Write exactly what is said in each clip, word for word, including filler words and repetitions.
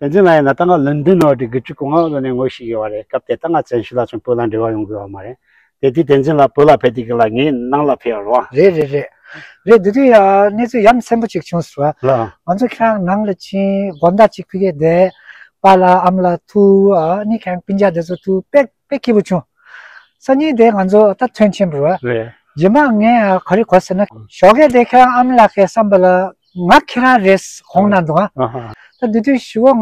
བསྟན་འཛིན་ལགས་ཡིན་ན་ད་ང་ལོན་ཌོན་ནང་དེ་དགུ་བཅུ་གོ་ལྔ་ལོ་ནས་ངོ་ཤེས་ཡོད་པ་རེད། སྐབས་དེ་ད་ང་བཙན་བྱོལ་ལ་བྱུང་བོད་ལ་འབྲེལ་བ་ཡོང་གི་ཡོད་མ་རེད། དེ་དུས་བསྟན་འཛིན་ལགས་བོད་ལ་ཕེབས་དུས་ཀྱི་ལ་ངས་ནང་ལ་ཕེབས་ཡོད་རེད་བ། རེད་རེད་རེད། རེད་དེ་དུས་ཡ་གནས་ཚུལ་ཡ་མཚན་པོ་ཅིག་བྱུང་ཟེར་བ། ལགས། ང་ཚོ་ཁྱེད་རང་ནང་ལ་ཕྱིན་དགོང་དག་ཅིག་ཕ་གིར་བསྡད། པཱ་ལགས་ཨ་མ་ལགས་ཐུག་ཨ་ནི་ཁྱེད་རང་སྤུན་ཀྱག་དེ་ཚོ་ཐུག་དཔེ་དཔེ་སྐྱིད་པོ་བྱུང་། སང་ཉིན་དེ་ང་ཚོ་ད་ཐོན་ཕྱིན་པ་རེད་བ། རེད། རྗེས་མ་ངས་ག་རེ་གོ་ཟེར་ན་ཞོགས་ཀས་དེ་ཁྱེད་རང་ཨ་མ་ལགས་ཀྱི་བསམ་པ་ལ་ང་ཁྱེད་རང་རེད་དགོངས་གནང་འདུག་ཨ། ཨ་ཧ། ད་དེ་དུས་ཞུ་བ་ང་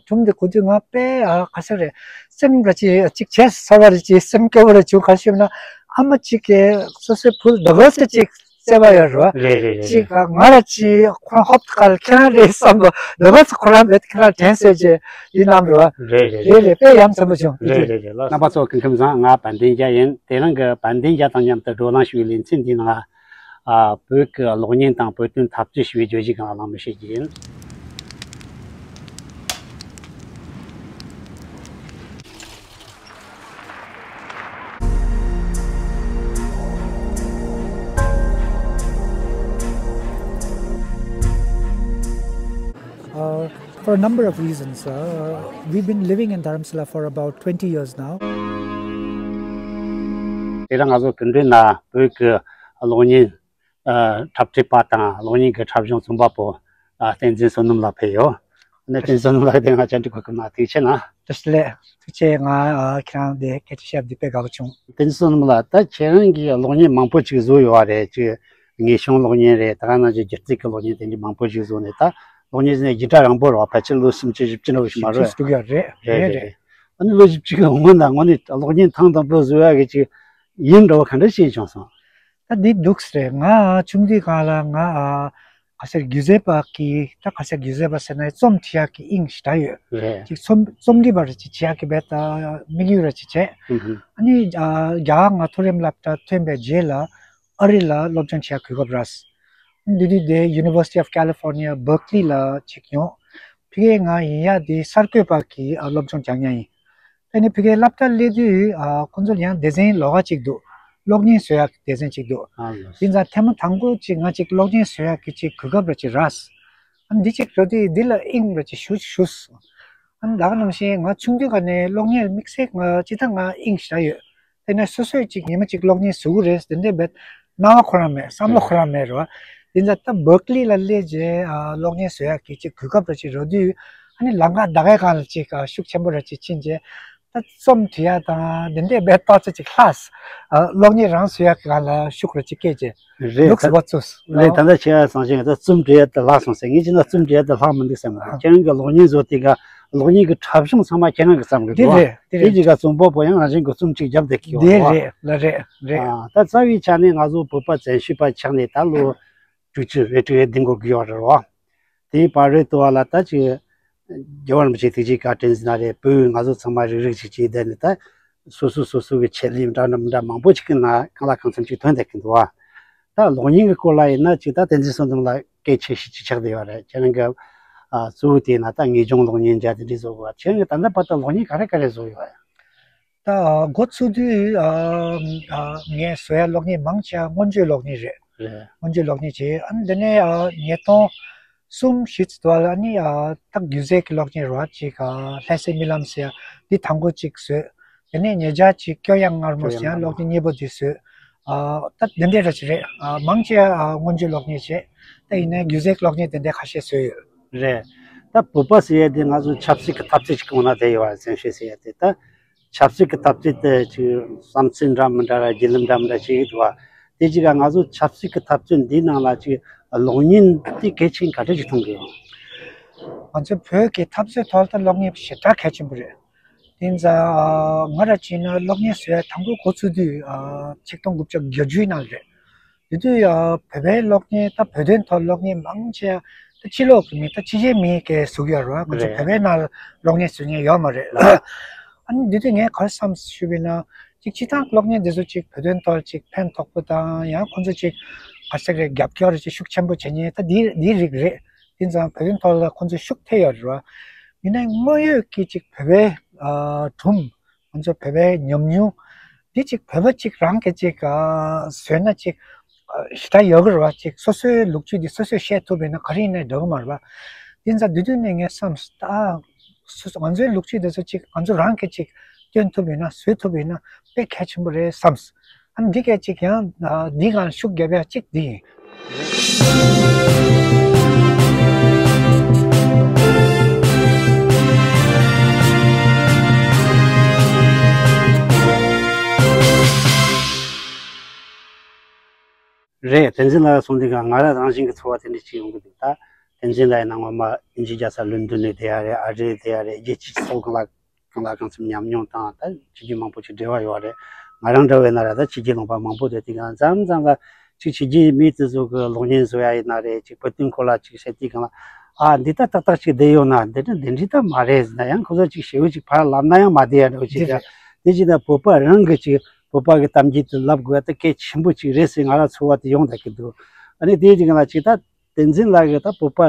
གྲུམ་དེ་གོ་དུས་ང་དཔེ་ཨ་ག་ཟེར་རེད། སེམས་ར་ཅིག་ཅིག་བྱས་ཚོར་བ་ར་ཅིག་སེམས་སྐྱོ་བོ་ར་བྱུང་། ག་རེ་ཞུ་ན་ཨ་མ་ཅིག་གིས་སོ་སོའི་བུ་དགའ་བོ་ཟེར་ཅིག་བརྩེ་བ་ཡོད་རེད་བ། རེད་རེད་རེད། ཅིག་ང་ར་ཅིག་ཁོ་རང་ཧོབ་ཏེ་ཁ་ལ་ཁྱེད་རང་རེད་བསམ་པ་འདོད་པ་ཚོ་ཁོ་རང་རྦད་དེ་ཁྱེད་རང་དྲན་སོང་བྱས་ཡིན་ནམ་རེད་བ། རེད་རེད་རེད། རེད་རེད། དཔེ་ཡ་མཚན་པོ་བྱུང་། རེད་རེད་རེད་ལགས། རྣམ་པ་ཚོ་སྐུ་ཁམས་བཟང་། ང་དཔལ་ལྡན་རྒྱལ་ཡིན། དེ་རིང་གི་དཔལ་ལྡན་རྒྱལ་དང་མཉམ་དུ་བགྲོ་གླེང་ཞུ་བའི་ལེ་ཚན་འདིའི་ནང་ཨ་བོད་ཀྱི་གློག་བརྙན་དང་བོད་དོན་འཐབ་རྩོད་ཞུ་བའི་བརྗོད་གཞིའི་སྒང་ལ་གླེང་མོལ་བྱེད་ཀྱི་ཡིན། Uh, for a number of reasons, uh, we've been living in Dharamsala for about twenty years now. དེ་རིང་ང་ཚོ་སྐུ་མགྲོན་ན་བོད་ཀྱི་གློག་བརྙན་འཁྲབ་ཁྲིད་པ་དང་གློག་བརྙན་གྱི་འཁྲབ་གཞུང་རྩོམ་པ་པོ་བསྟན་འཛིན་བསོད་ནམས་ལགས་ཕེབས་ཡོད། ཨ་ནི་བསྟན་འཛིན་བསོད་ནམས་ལགས་དེ་ང་བཅར་འདྲི་གོ་སྐབས་གནང་ཐུགས་རྗེ་ཆེ་གནང་། བཀྲ་ཤིས་བདེ་ལེགས། ཐུགས་རྗེ་ཆེ། ང་ཨ་ཁྱེད་རང་འདི་སྐད་ཆ་བཤད་པ་འདི་དཔེ་དགའ་པོ་བྱུང་། བསྟན་འཛིན་བསོད་ནམས་ལགས། ད་ཁྱེད་རང་གིས་གློག་བརྙན་མང་པོ་ཅིག་བཟོས་ཡོད་པ་རེད། ཅིག་དངོས་བྱུང་གློག་བརྙན་རེད། ད་ག་ནང་བཞིན་སྒྱུ་རྩལ་གྱི་གློག་བརྙན་དེ་འདྲ་མང་པོ་ཅིག་བཟོས་ནས། ད་གློག་བརྙན་ཟེར་ན་རྒྱུན་གྲས་རིང་པོ་རེད་བ། ཕལ་ཆེར་ལོ་སུམ་ཅུ་བཞི་བཅུ་འདྲ་བོ་ཞིག་མ་རེད། བཞི་བཅུ་ཞིག་འདུག་ཡ། རེད་རེད་རེད་རེད། རེད། ཨ་ནི་ལོ་བཞི་བཅུ་གི་སྔོན་ལ་དངོས་གནས་གློག་བརྙན་ཐེངས་དང་པོ་བཟོ་ཡག་གི་ཅིག་ཡུན་འདྲ་བོ་ག་འདྲ་ཞིག་བྱུང་སོང་། ད་འདི་འདུག་སེ་རེད། ང་ཆུང་དུས་སྒང་ལ་ང་ཨ་ག་ཟེར་སྒྱུ་རྩལ་པ་གི་ད་ག་ཟེར་སྒྱུ་རྩལ་པ་ཟེར་ན་རྩོམ་འབྲི་ཡག་གི་དབྱིངས་ཤིག་ད་ཡོད། རེད། ཅིག་རྩོམ་རྩོམ་འབྲི་པ་རེ་ཅིག་བྱེད་ཡག་གི་རྦད་དེ་དམིགས་ཡུལ་རེ་ཅིག་བྱས། ཨུ་ཧུ། ཨ་ནི་ཨ་རྒྱ་གར་མཐོ་རིམ་སློབ་གྲྭ་ཐོན་པའི་རྗེས་ལ་ཨ་རི་ལ་སློབ་སྦྱོང་བྱེད་ཡག་གོ་སྐབས་རག་འདི་དུས་དེ་University of California Berkeley ལ་ཅིག་ཡོང་། ཕ་གིར་ང་ཡིན་ཡག་དེ་གསར་འགོད་པ་གི་ཨ་སློབ་སྦྱོང་རྒྱག་མཁན་ཡིན། ཨ་ནི་ཕ་གིའི་སློབ་གྲྭ་སླེབས་དུས་ཨ་ཁོང་ཚོ་ལ་ཡང་སྡེ་ཚན་ལོགས་ཀ་ཅིག་འདུག་གློག་བརྙན་བཟོ་ཡག་སྡེ་ཚན་ཅིག་འདུག་ཨ་ལགས། དེ་ཙང་ཐེངས་མ་དང་པོ་ཅིག་ང་ཅིག་གློག་བརྙན་བཟོ་ཡག་གི་ཅིག་གོ་སྐབས་ར་ཅིག་རག་ཨ་ནི་འདི་ཅིག་འགྲོ་དུས་འདི་ལ་དབྱིངས་ར་ཅིག་ཞུགས་ཞུགས། ཨ་ནི་ད་ག་ནང་བཞིན་ང་ཆུང་དུས་ཀ་ནས་གློག་བརྙན་དམིགས་བསལ་ང་ཅི་ད་ང་དབྱིངས་ཞེ་དྲག་ཡོད། དེ་ནས་སོ་སོས་ཅིག་ཉི་མ་ཅིག་གློག་བརྙན་བཟོ་གི་རེད་ཟེར་འདི་འདྲའི་རྦད་སྣང་བ་ཁོ་རང་མེད། བསམ་བློ་ཁོ་རང་མེད་རེད་བ། དེ་ཙང་ད་Berkeley ལ་སླེབས་རྗེས་ཨ་གློག་བརྙན་བཟོ་ཡག་གི་ཅིག་གོ་སྐབས་ར་ཅིག་རག་དུས་ཨ་ནི་ལམ་ཁ་ད་གའི་སྒང་ལ་ཅིག་ཨ་ཤུགས་ཆེན་པོ་ར་ཅིག་ཕྱིན་རྗེས་ད་རྩོམ་འབྲི་ཡག་དང་འདི་འདྲའི་རྦད་ཏོག་ཙམ་ཅིག་ལྷག་ཨ་གློག་བརྙན་རང་བཟོ་ཡག་གི་སྒང་ལ་ཤུགས་ར་ཅིག་སྐྱེས་རྗེས་རེད། ལུགས་ད་སུ་བ་ཚུགས། རེད། ད་ལྟ་ཁྱེད་རང་བསམ་བྱས་ད་རྩོམ་འབྲི་ཡག་དེ་ལྷག་སོང་ཟེར། ངས་བྱས་ན་རྩོམ་འབྲི་ཡག་དེ་ལྷག་མི་འདུག་བསམ་གི། ཁྱེད་རང་གི་གློག་བརྙན་བཟོ་དུས་ཀ་གློག་བརྙན་གྱི་འཁྲབ་གཞུང་ཚང་མ་ཁྱེད་རང་གི་བརྩམས་གི་འདི་འདུག་རེད། འདི་དེ་རེད། གཅིག་ག་རྩོམ་པ་པོ་ཡང་རང་བཞིན་གྱི་རྩོམ་ཅིག་བརྒྱབ་བསྡད་ཀྱི་ཡོད་འདི་རེད་བ། རེད་ལ་རེད་རེད། ཨ་ད་རྩ་བའི་ཆ་ནས་ང་ཚོ་བོད་པ་བཙན་བྱོལ་པ་ཆགས་ནས་ད་ལོ་དྲུག་ཅུ་རེ་དྲུག་ཡས་བདུན་འགོར་གི་ཡོད་རེད་བ། དེའི་བར་རེད་དོ་བ་ལ་ད་ཅིག་རྒྱལ་བ་རིན་པོ་ཆེ་ཐུགས་རྗེ་བཀའ་དྲིན་ཟེར་ན་རེད། བོད་ང་ཚོ་ཚང་མ་རིག་རིག་ཅིག་བྱས་བསྡད་ནས་ད་སོ་སོ་སོ་སོ་གི་ཆེད་ལས་འདྲ་འདྲ་མི་འདྲ་མང་པོ་ཅིག་གི་ནང་གང་ལ་གང་འཚམ་ཅིག་ཐོན་བསྡད་ཀྱི་འདུག་བ། ད་གློག་བརྙན་གྱི་སྐོར་ལ་ཡིན་ན་ཅིག་ད་བསྟན་འཛིན་བསོད་ནམས་ལགས་སྐད་ཆ་ཞིག་ཅིག་ཆགས་བསྡད་ཡོད་རེད། ཁྱེད་རང་གི་ཨ་གཙོ་བོ་དེ་ན་ད་ངེས་སྦྱོང་གློག་བརྙན་འཇའ་དེ་འདྲས་བཟོ་དགོས་པ། ཁྱེད་རང་གི་ད་ལྟ་བར་དུ་གློག་བརྙན་ག་རེ་ག་རེ་བཟོ་ཡོད་ཨ། ད་འགོ་ཚུགས་དུས་ཨ་ཨ་ངས་བཟོ་ཡ་གློག་བརྙན་མང་ཆེ་བ་མངོན་བརྗོད་གློག་བརྙན་རེད། རེད། མངོན་བརྗོད་གློག་བརྙན་བྱས། ཨ་ནི་དེ་ནས་ཨ་ཉིས་སྟོང་གསུམ་བཞི་ཙམ་དུ་བ་ལ་ཨ་ནི་ཨ་ད་སྒྱུ་རྩལ་གྱི་གློག་བརྙན་རེད་བ། ཅིག་ཨ་ལྷ་སའི་རྨི་ལམ་ཟེར་ཡ་འདི་དང་པོ་ཅིག་བཟོས། དེ་ནས་ཉེ་ཆར་ཅིག་སྐྱོ་དབྱངས་མངར་མོ་ཟེར་ཡང་གློག་བརྙན་གཉིས་པོ་དེ་བཟོས། ཨ་ད་དེ་འདྲས་ར་ཅིག་རེད། ཨ་མང་ཆེ་ཨ་མངོན་བརྗོད་གློག་བརྙན་བྱས། ད་ཡིན་ནའི་སྒྱུ་རྩལ་གློག་བརྙན་དེ་འདྲས་ཁ་ཤས་བཟོས་ཡོད། རེད། ད་བོད་པ་ཟེར་ཡ་དེ་ང་ཚོ་ཆབ་སྲིད་ཀྱི་འཐབ་རྩོད་ཅིག་གི་ནང་བསྡད་ཡོད་པ། བཙན་བྱོལ་ཟེར་ཡ་དེ་ད་ཆབ་སྲིད་ཀྱི་འཐབ་རྩོད་དེ་ཅིག་བསམ་ཚུལ་འདྲ་མི་འདྲ་ར་བརྒྱུད་ལམ་འདྲ་མི་འདྲ་བྱེད་ཀྱི་འདུག་བ། དེ་ཅིག་ག་ང་ཚོ་ཆབ་སྲིད་ཀྱི་འཐབ་རྩོད་འདིའི་ནང་ལ་ཅིག་གློག་བརྙན་དེ་གལ་ཆེན་ག་འདྲ་ཅིག་མཐོང་གི་ཡོད། ང་ཚོ་བོད་ཀྱི་འཐབ་རྩོད་ཐོག་ལ་ད་གློག་བརྙན་ཞེ་དྲག་གལ་ཆེན་པོ་རེད། དེ་ཙང་ང་ར་བྱས་ན་གློག་བརྙན་བཟོ་ཡ་དང་པོ་འགོ་ཚུགས་དུས་ཆིག་སྟོང་དགུ་བརྒྱ་བརྒྱད་ཅུའི་ནང་རེད། དེ་དུས་བོད་པའི་གློག་བརྙན་ད་བོད་དོན་ཐོག་གློག་བརྙན་མང་ཆེ་ད་ཕྱི་ལོགས་ཀྱི་མི་ད་ཕྱི་རྒྱལ་མི་གིས་བཟོ་གི་ཡོད་རེད་བ། ཁོ་ཚོ་རེད། བོད་པའི་ནང་གློག་བརྙན་བཟོ་མཁན་ཡོད་མ་རེད། ཨ་ནི་དེ་དུས་ངས་ག་རེ་བསམ་ཞུས་པ་ཡིན་ན་ཅིག་སྤྱིར་བཏང་གློག་བརྙན་འདི་ཚོ་ཅིག་བོད་དོན་ཐོག་ཅིག་ཕན་ཐོགས་པོ་དང་ཡང་ཁོ་ཚོ་ཅིག་ག་རེ་ཟེར་རེད་རྒྱབ་སྐྱོར་ཅིག་ཤུགས་ཆེན་པོ་བྱེད་མཁན་ད་འདི་འདིའི་རིགས་རེད། དེ་ཙང་བོད་དོན་ཐོག་ལ་ཁོ་ཚོ་ཤུགས་ཐེབས་ཡོད་རེད་བ། ཡིན་ནའི་དངོས་ཡོད་ཀྱི་ཅིག་བོད་པའི་ཨ་སྒྲུང་། ང་ཚོ་བོད་པའི་ཉམས་མྱོང་འདི་ཅིག་བོད་པ་ཅིག་རང་གི་ཅིག་ཨ་བཟོས་ན་ཅིག་ཨ་ཞེ་དྲག་ཡག་གི་རེད་བ། ཅིག་སོ་སོའི་ལོ་རྒྱུས་འདི་སོ་སོས་བཤད་ཐུབ་ཡིན་ན་ག་རེ་ཡིན་ནའི་འགྲིག་གི་མ་རེད་བ། དེ་ཙང་དེ་དུས་ནས་ངས་བསམས། ད་སོ་སོ་ང་ཚོའི་ལོ་རྒྱུས་འདི་ཚོ་ཅིག་ང་ཚོ་རང་གིས་ཅིག་སྟོན་ཐུབ་ཡིན་ན། བཟོས་ཐུབ་ཡིན་ན་དཔེ་གལ་ཆེན་པོ་རེད་བསམས། ཨ་ནི་འདི་སྐད་ཅིག་ཡང་ཨ་འདི་སྒང་ཤུགས་རྒྱབ་ཡ་གཅིག་འདི་ཡིན། རེད། བསྟན་འཛིན་ལགས་གསུང་དུས་སྒང་ང་རང་རང་བཞིན་གྱི་ཚོར་བ་དེ་འདྲ་ཅིག་ཡོང་གི་འདུག་ད་བསྟན་འཛིན་ལགས་ཡིན་ན་སྔོན་མ་དབྱིན་ཇི་རྒྱལ་ས་ལོན་ཌོན་ནས་བསྡད་ཡ་རེད། ཨ་རིར་བསྡད་ཡ་རེད། རྒྱལ་སྤྱིའི་ཚོགས་སྒང་ལ་གང་ལ་གང་འཚམ་ཉམས་མྱོང་དང་ད་ཆོས་བརྒྱུད་མང་པོ་ཅིག་འབྲེལ་བ་ཡོད་རེད། ང་རང་འདྲ་བོ་ཡིན་ན་ར་ད་ཕྱི་རྒྱལ་ལུང་པ་མང་པོ་སྡོད་དུས་སྒང་མཚམས་མཚམས་ལ་ཅིག་ཕྱི་རྒྱལ་མི་དེ་ཚོ་གི་གློག་བརྙན་བཟོ་ཡ་ཡིན་ན་རེད། ཅིག་བོད་དོན་སྐོར་ལ་ཅིག་བཤད་དུས་སྒང་ལ། ཨ་འདི་ད་ཏག་ཏག་ཅིག་བསྡད་ཡོད་ན། འདི་འདྲ་འདི་འདྲ་ད་མ་རེད་ཟེར་ན། ཡང་ཁོ་ཚོ་ཅིག་ཞེ་པོ་ཅིག་ཕར་ལབ་ན་ཡང་མ་བསྡད་ཡ་འདྲ་བོ་ཅིག་འདི་རེད། དེ་ཅིག་ད་བོད་པ་རང་གི་ཅིག་བོད་པ་གི་གཏམ་རྒྱུད་དེ་ལབ་དགོས་ཡ་ད་གལ་ཆེན་པོ་ཅིག་རེད་ཟེར་ང་རང་ཚོར་བ་དེ་ཡོང་བསྡད་ཀྱི་འདུག་ཨ་ནི་དེའི་སྒང་ལ་ཅིག་ད་བསྟན་འཛིན་ལགས་གི་ད་བོད་པ་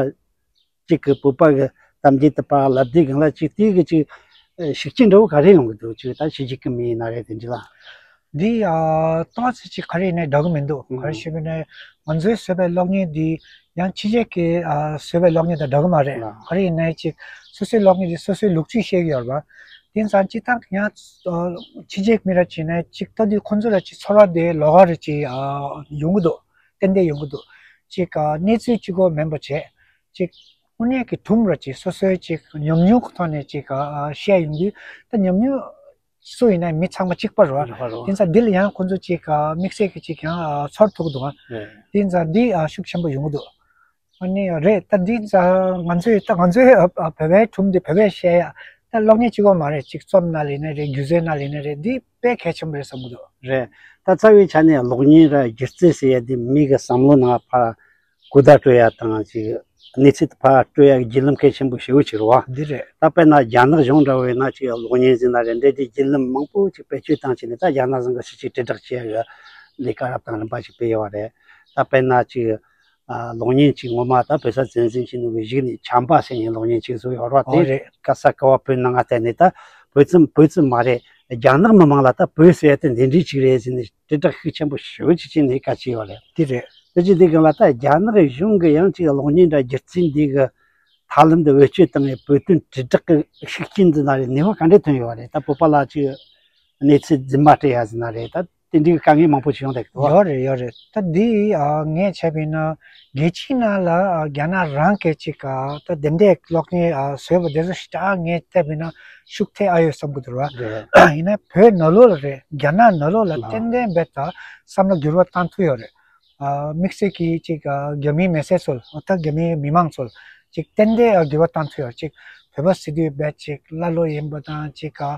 གཅིག་གི་བོད་པ་གི་གཏམ་རྒྱུད་དེ་ཕར་ལབ་དུས་སྒང་ལ་ཅིག་དེའི་གི་ཅིག་ཨ་ཤུགས་རྐྱེན་འདྲ་བོ་ག་རེ་ཡོང་གི་འདུག་ཅིག་ད་ཕྱི་རྒྱལ་གི་མི་ཡིན་ན་རེད། དེ་འདྲ་ལ། འདི་ཨ་ཏོག་ཙམ་ཅིག་ག་རེ་ཡིན་ནའི་འདྲ་གི་མི་འདུག་ཨང་། ག་རེ་ཞུས་པ་ཡིན་ནའི་ང་ཚོའི་བཟོས་པའི་གློག་བརྙན་འདི་ཡང་ཕྱི་རྒྱལ་གྱི་ཨ་བཟོས་པའི་གློག་བརྙན་དང་འདྲ་གི་མ་རེད། ཨང་། ག་རེ་ཡིན་ནའི་ཅིག་སོ་སོའི་གློག་བརྙན་འདི་སོ་སོའི་ལོ་རྒྱུས་བཤད་ཀྱི་ཡོད་རེད་པ། དེ་ཙང་ཅིག་ད་ཡང་ཨ་ཕྱི་རྒྱལ་གྱི་མི་ར་བྱས་ནའི་ཅིག་ལྟ་དུས་ཁོང་ཚོ་ལ་ཅིག་ཚོར་བ་དེ་ལོགས་ཀ་རེ་ཅིག་ཨ་ཡོང་གི་འདུག་ཏན་ཏན་ཡོང་གི་འདུག་ཅིག་ཨ་གནས་ཚུལ་གཅིག་པོ་མིན་པ་བྱས། ཅིག་དངོས་གནས་ཀྱི་སྒྲུང་ར་ཅིག་སོ་སོའི་ཅིག་ཉམས་མྱོང་གི་ཐོག་ནས་ཅིག་ཨ་བཤད་ཡོང་དུས། ད་ཉམས་མྱོང་སུ་ཡིན་ན་མི་ཚང་མ་གཅིག་པ་རེད་པ། རེད་པ་རེད་པ། དེ་ཙང་འདི་ལ་ཡང་ཁོང་ཚོ་ཅིག་ཨ་དམིགས་བསལ་གྱི་ཅིག་ཡང་ཨ་ཚོར་ཐུབ་ཀྱི་འདུག་ཨ། རེད། དེ་ཙང་འདི་ཨ་ཤུགས་ཆེན་པོ་ཡོང་གི་འདུག་ཨ་ནི་རེད། ད་འདི་ཙང་ང་ཚོའི་ད་ང་ཚོའི་ཨ་ཨ་བོད་པའི་སྒྲུང་འདི་བོད་པས་བཤད་ཡ། ད་གློག་བརྙན་གཅིག་པོ་མ་རེད། ཅིག་རྩོམ་ནང་ལ་ཡིན་ན་རེད། སྒྱུ་རྩལ་ནང་ལ་ཡིན་ན་རེད། འདི་དཔེ་གལ་ཆེན་པོ་རེད་བསམ་གྱི་འདུག་རེད། ད་རྩ་བའི་ཆ་ནས་གློག་བརྙན་ར་སྒྱུ་རྩལ་ཟེར་ཡ་འདི་མི་གི་བསམ་བློ་ནང་ཕར་གོ་བརྡ་སྤྲོད་ཡ་དང་ཅིག་གནས་ཚུལ་དེ་ཕར་སྤྲོད་ཡ་གི་བརྒྱུད་ལམ་གལ་ཆེན་པོ་ཞེ་པོ་ཅིག་རེད་པ། འདི་རེད། ད་དཔེར་ན་རྒྱ་ནག་གཞུང་འདྲ་བོ་ཡིན་ན་ཅིག་གློག་བརྙན་ཟེར་ན་རེད། འདྲ་དེ་བརྒྱུད་ལམ་མང་པོ་ཅིག་བེད་སྤྱོད་བཏང་བྱས་ནས་ད་རྒྱ་ནག་གཞུང་གི་སྲིད་ཇུས་དྲིལ་བསྒྲགས་བྱེད་ཡ་གི་ལས་ཀ་རབ་དང་རིམ་པ་ཅིག་སྤེལ་ཡོད་རེད། ད་དཔེར་ན་ཅིག་ཨ་གློག་བརྙན་ཅིག་ངོ་མ་ད་བོད་ས་འཛིན་འཛིན་བྱས་ནས་གཞུག་ནས་བྱམས་པ་ཟེར་ནས་གློག་བརྙན་ཅིག་བཟོས་ཡོད་རེད་པ། དེ་རེད། ག་ས་ག་བ་བོད་ནང་ང་བལྟས་ནས་ད་བོད་ཙམ་བོད་ཙམ་མ་རེད། རྒྱ་ནག་མི་མང་ལ་ད་བོད་ཟེར་ཡ་དེ་འདི་འདྲ་ཅིག་རེད་ཟེར་ནས་དྲིལ་བསྒྲགས་ཤུགས་ཆེན་པོ་ཞེ་པོ་ཅིག་བྱས་ནས་བཀའ་བཅད་ཡོད་རེད། དེ་རེད། དེ་བྱས་དུས་སྒང་ལ་ད་རྒྱ་ནག་གཞུང་གི་ཡང་ཅིག་གློག་བརྙན་འདྲ་སྒྱུ་རྩལ་འདི་གི་ཐབས་ལམ་འདི་བེད་སྤྱོད་བཏང་ནས་བོད་དོན་དྲིལ་བསྒྲགས་ཀྱི་ཤུགས་རྐྱེན་འདི་ན་རེ་ནུས་པ་ག་འདྲས་ཐོན་ཡོད་རེད། ད་བོད་པ་ལ་ཅིག་གནས་ཚུལ་རྫུན་མ་སྤྲད་ཡ་ཟེར་ན་རེད། ད་དེ་འདྲའི་དཀའ་ངལ་མང་པོ་ཞིག་ཡོང་བསྡད་ཀྱི་འདུག་བ། ཡོད་རེད། ཡོད་རེད། ད་འདི་ཨ་ངས་བྱས་པ་ཡིན་ན་རྒྱལ་སྤྱིའི་ནང་ལ་ཨ་རྒྱ་ནག་རང་གིས་ཅིག་ཨ་ད་དེ་འདྲའི་གློག་བརྙན་ཨ་བཟོས་པ་དེ་ཚོ་ཞེ་དྲག་ངས་བལྟས་པ་ཡིན་ན་ཤུགས་ཐེབས་ཨ་ཡོད་བསམ་གྱི་འདུག་ར། རེད། ཡིན་ན་བོད་ནང་ལོགས་ལ་རེད། རྒྱ་ནག་ནང་ལོགས་ལ་ཨ་ཏན་ཏན་རྦད་དེ་བསམ་བློ་འགྱུར་བ་བཏང་ཐུབ་ཡོད་རེད། ཨ་དམིགས་བསལ་གྱིས་ཅིག་ཨ་རྒྱ་མིའི་མི་སེར་ཚོ། ཨ་ད་རྒྱ་མིའི་མི་མང་ཚོ་ཅིག་ཏན་ཏན་ཨ་འགྱུར་བ་བཏང་ཐུབ་ཡོད། ཅིག་བོད་པ་ཟེར་དུས་རྦད་ཅིག་ཀླ་ཀློ་ཡིན་པ་དང་། ཅིག་ཨ་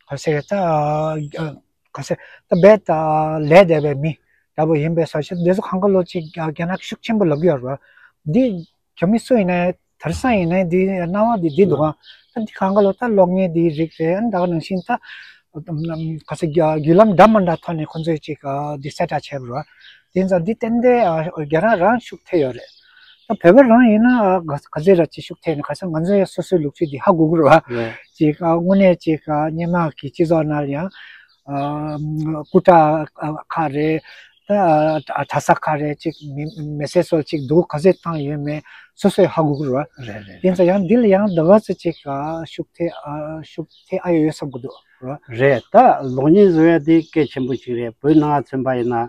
ག་ཟེར་ད་ཨ་ག་ཟེར་ད་རྦད་ད་ལས་བསྡད་པའི་མི་འདྲ་པོ་ཡིན་པའི་བཟོ་བྱས། དེ་ཚོ་གང་ག་ལོ་ཅིག་ཨ་རྒྱ་ནག་ཤུགས་ཆེན་པོ་ལབ་ཀྱི་ཡོད་རེད་པ། འདི་རྒྱ་མི་སུ་ཡིན་ནའི་དེང་སང་ཡིན་ནའི་འདི་སྣང་བ་འདི་འདི་འདུག་ཨ། ད་འདི་གང་ག་ལོ་ད་གློག་བརྙན་འདིའི་རིགས་རེད། ཨ་ད་ག་ནང་བཞིན་ད་ག་ཟེར་བརྒྱུད་ལམ་འདྲ་མི་འདྲ་ཐོག་ནས་ཁོང་ཚོས་ཅིག་ཨ་འདི་གསལ་བསྒྲགས་བྱས་པ་རེད་པ། དེ་ཙང་འདི་ཏན་ཏན་ཨ་རྒྱ་ནག་རང་ཤུགས་ཐེབས་ཡོད་རེད། ད་བོད་པ་རང་ཡིན་ན་ཨ་ག་ག་ཚོད་ར་ཅིག་ཤུགས་ཐེབས་ནས། ག་ཟེར་ང་ཚོ་ཡང་སོ་སོའི་ལོ་རྒྱུས་འདི་ཧ་གོ་གི་རེད་པ། རེད། ཅིག་ཨ་དངོས་གནས་ཅིག་ཨ་སྔོན་མ་གི་སྤྱི་ཚོགས་ནང་ལ་ཡང་ཨ་སྐུ་དྲག་ཁག་རེད། ད་གྲྭ་ས་ཁག་རེད། ཅིག་མི་མི་སེར་ཚོར་ཅིག་སྡུག་ག་ཚོད་བཏང་ཡོད་མེད་སོ་སོས་ཧ་གོ་གི་རེད་པ། རེད་རེད། དེ་ཙང་ཡང་འདི་ལ་ཡང་ད་ག་ཚོད་ཅིག་ཨ་ཤུགས་ཐེབས་ཨ་ཤུགས་ཐེབས་ཨ་ཡོད་ཡོད་བསམ་གི་འདུག་རེད། རེད། ད་གློག་བརྙན་བཟོ་ཡ་དེ་གལ་ཆེན་པོ་ཅིག་རེད། བོད་ནང་མཚོན་པ་ཡིན་ན།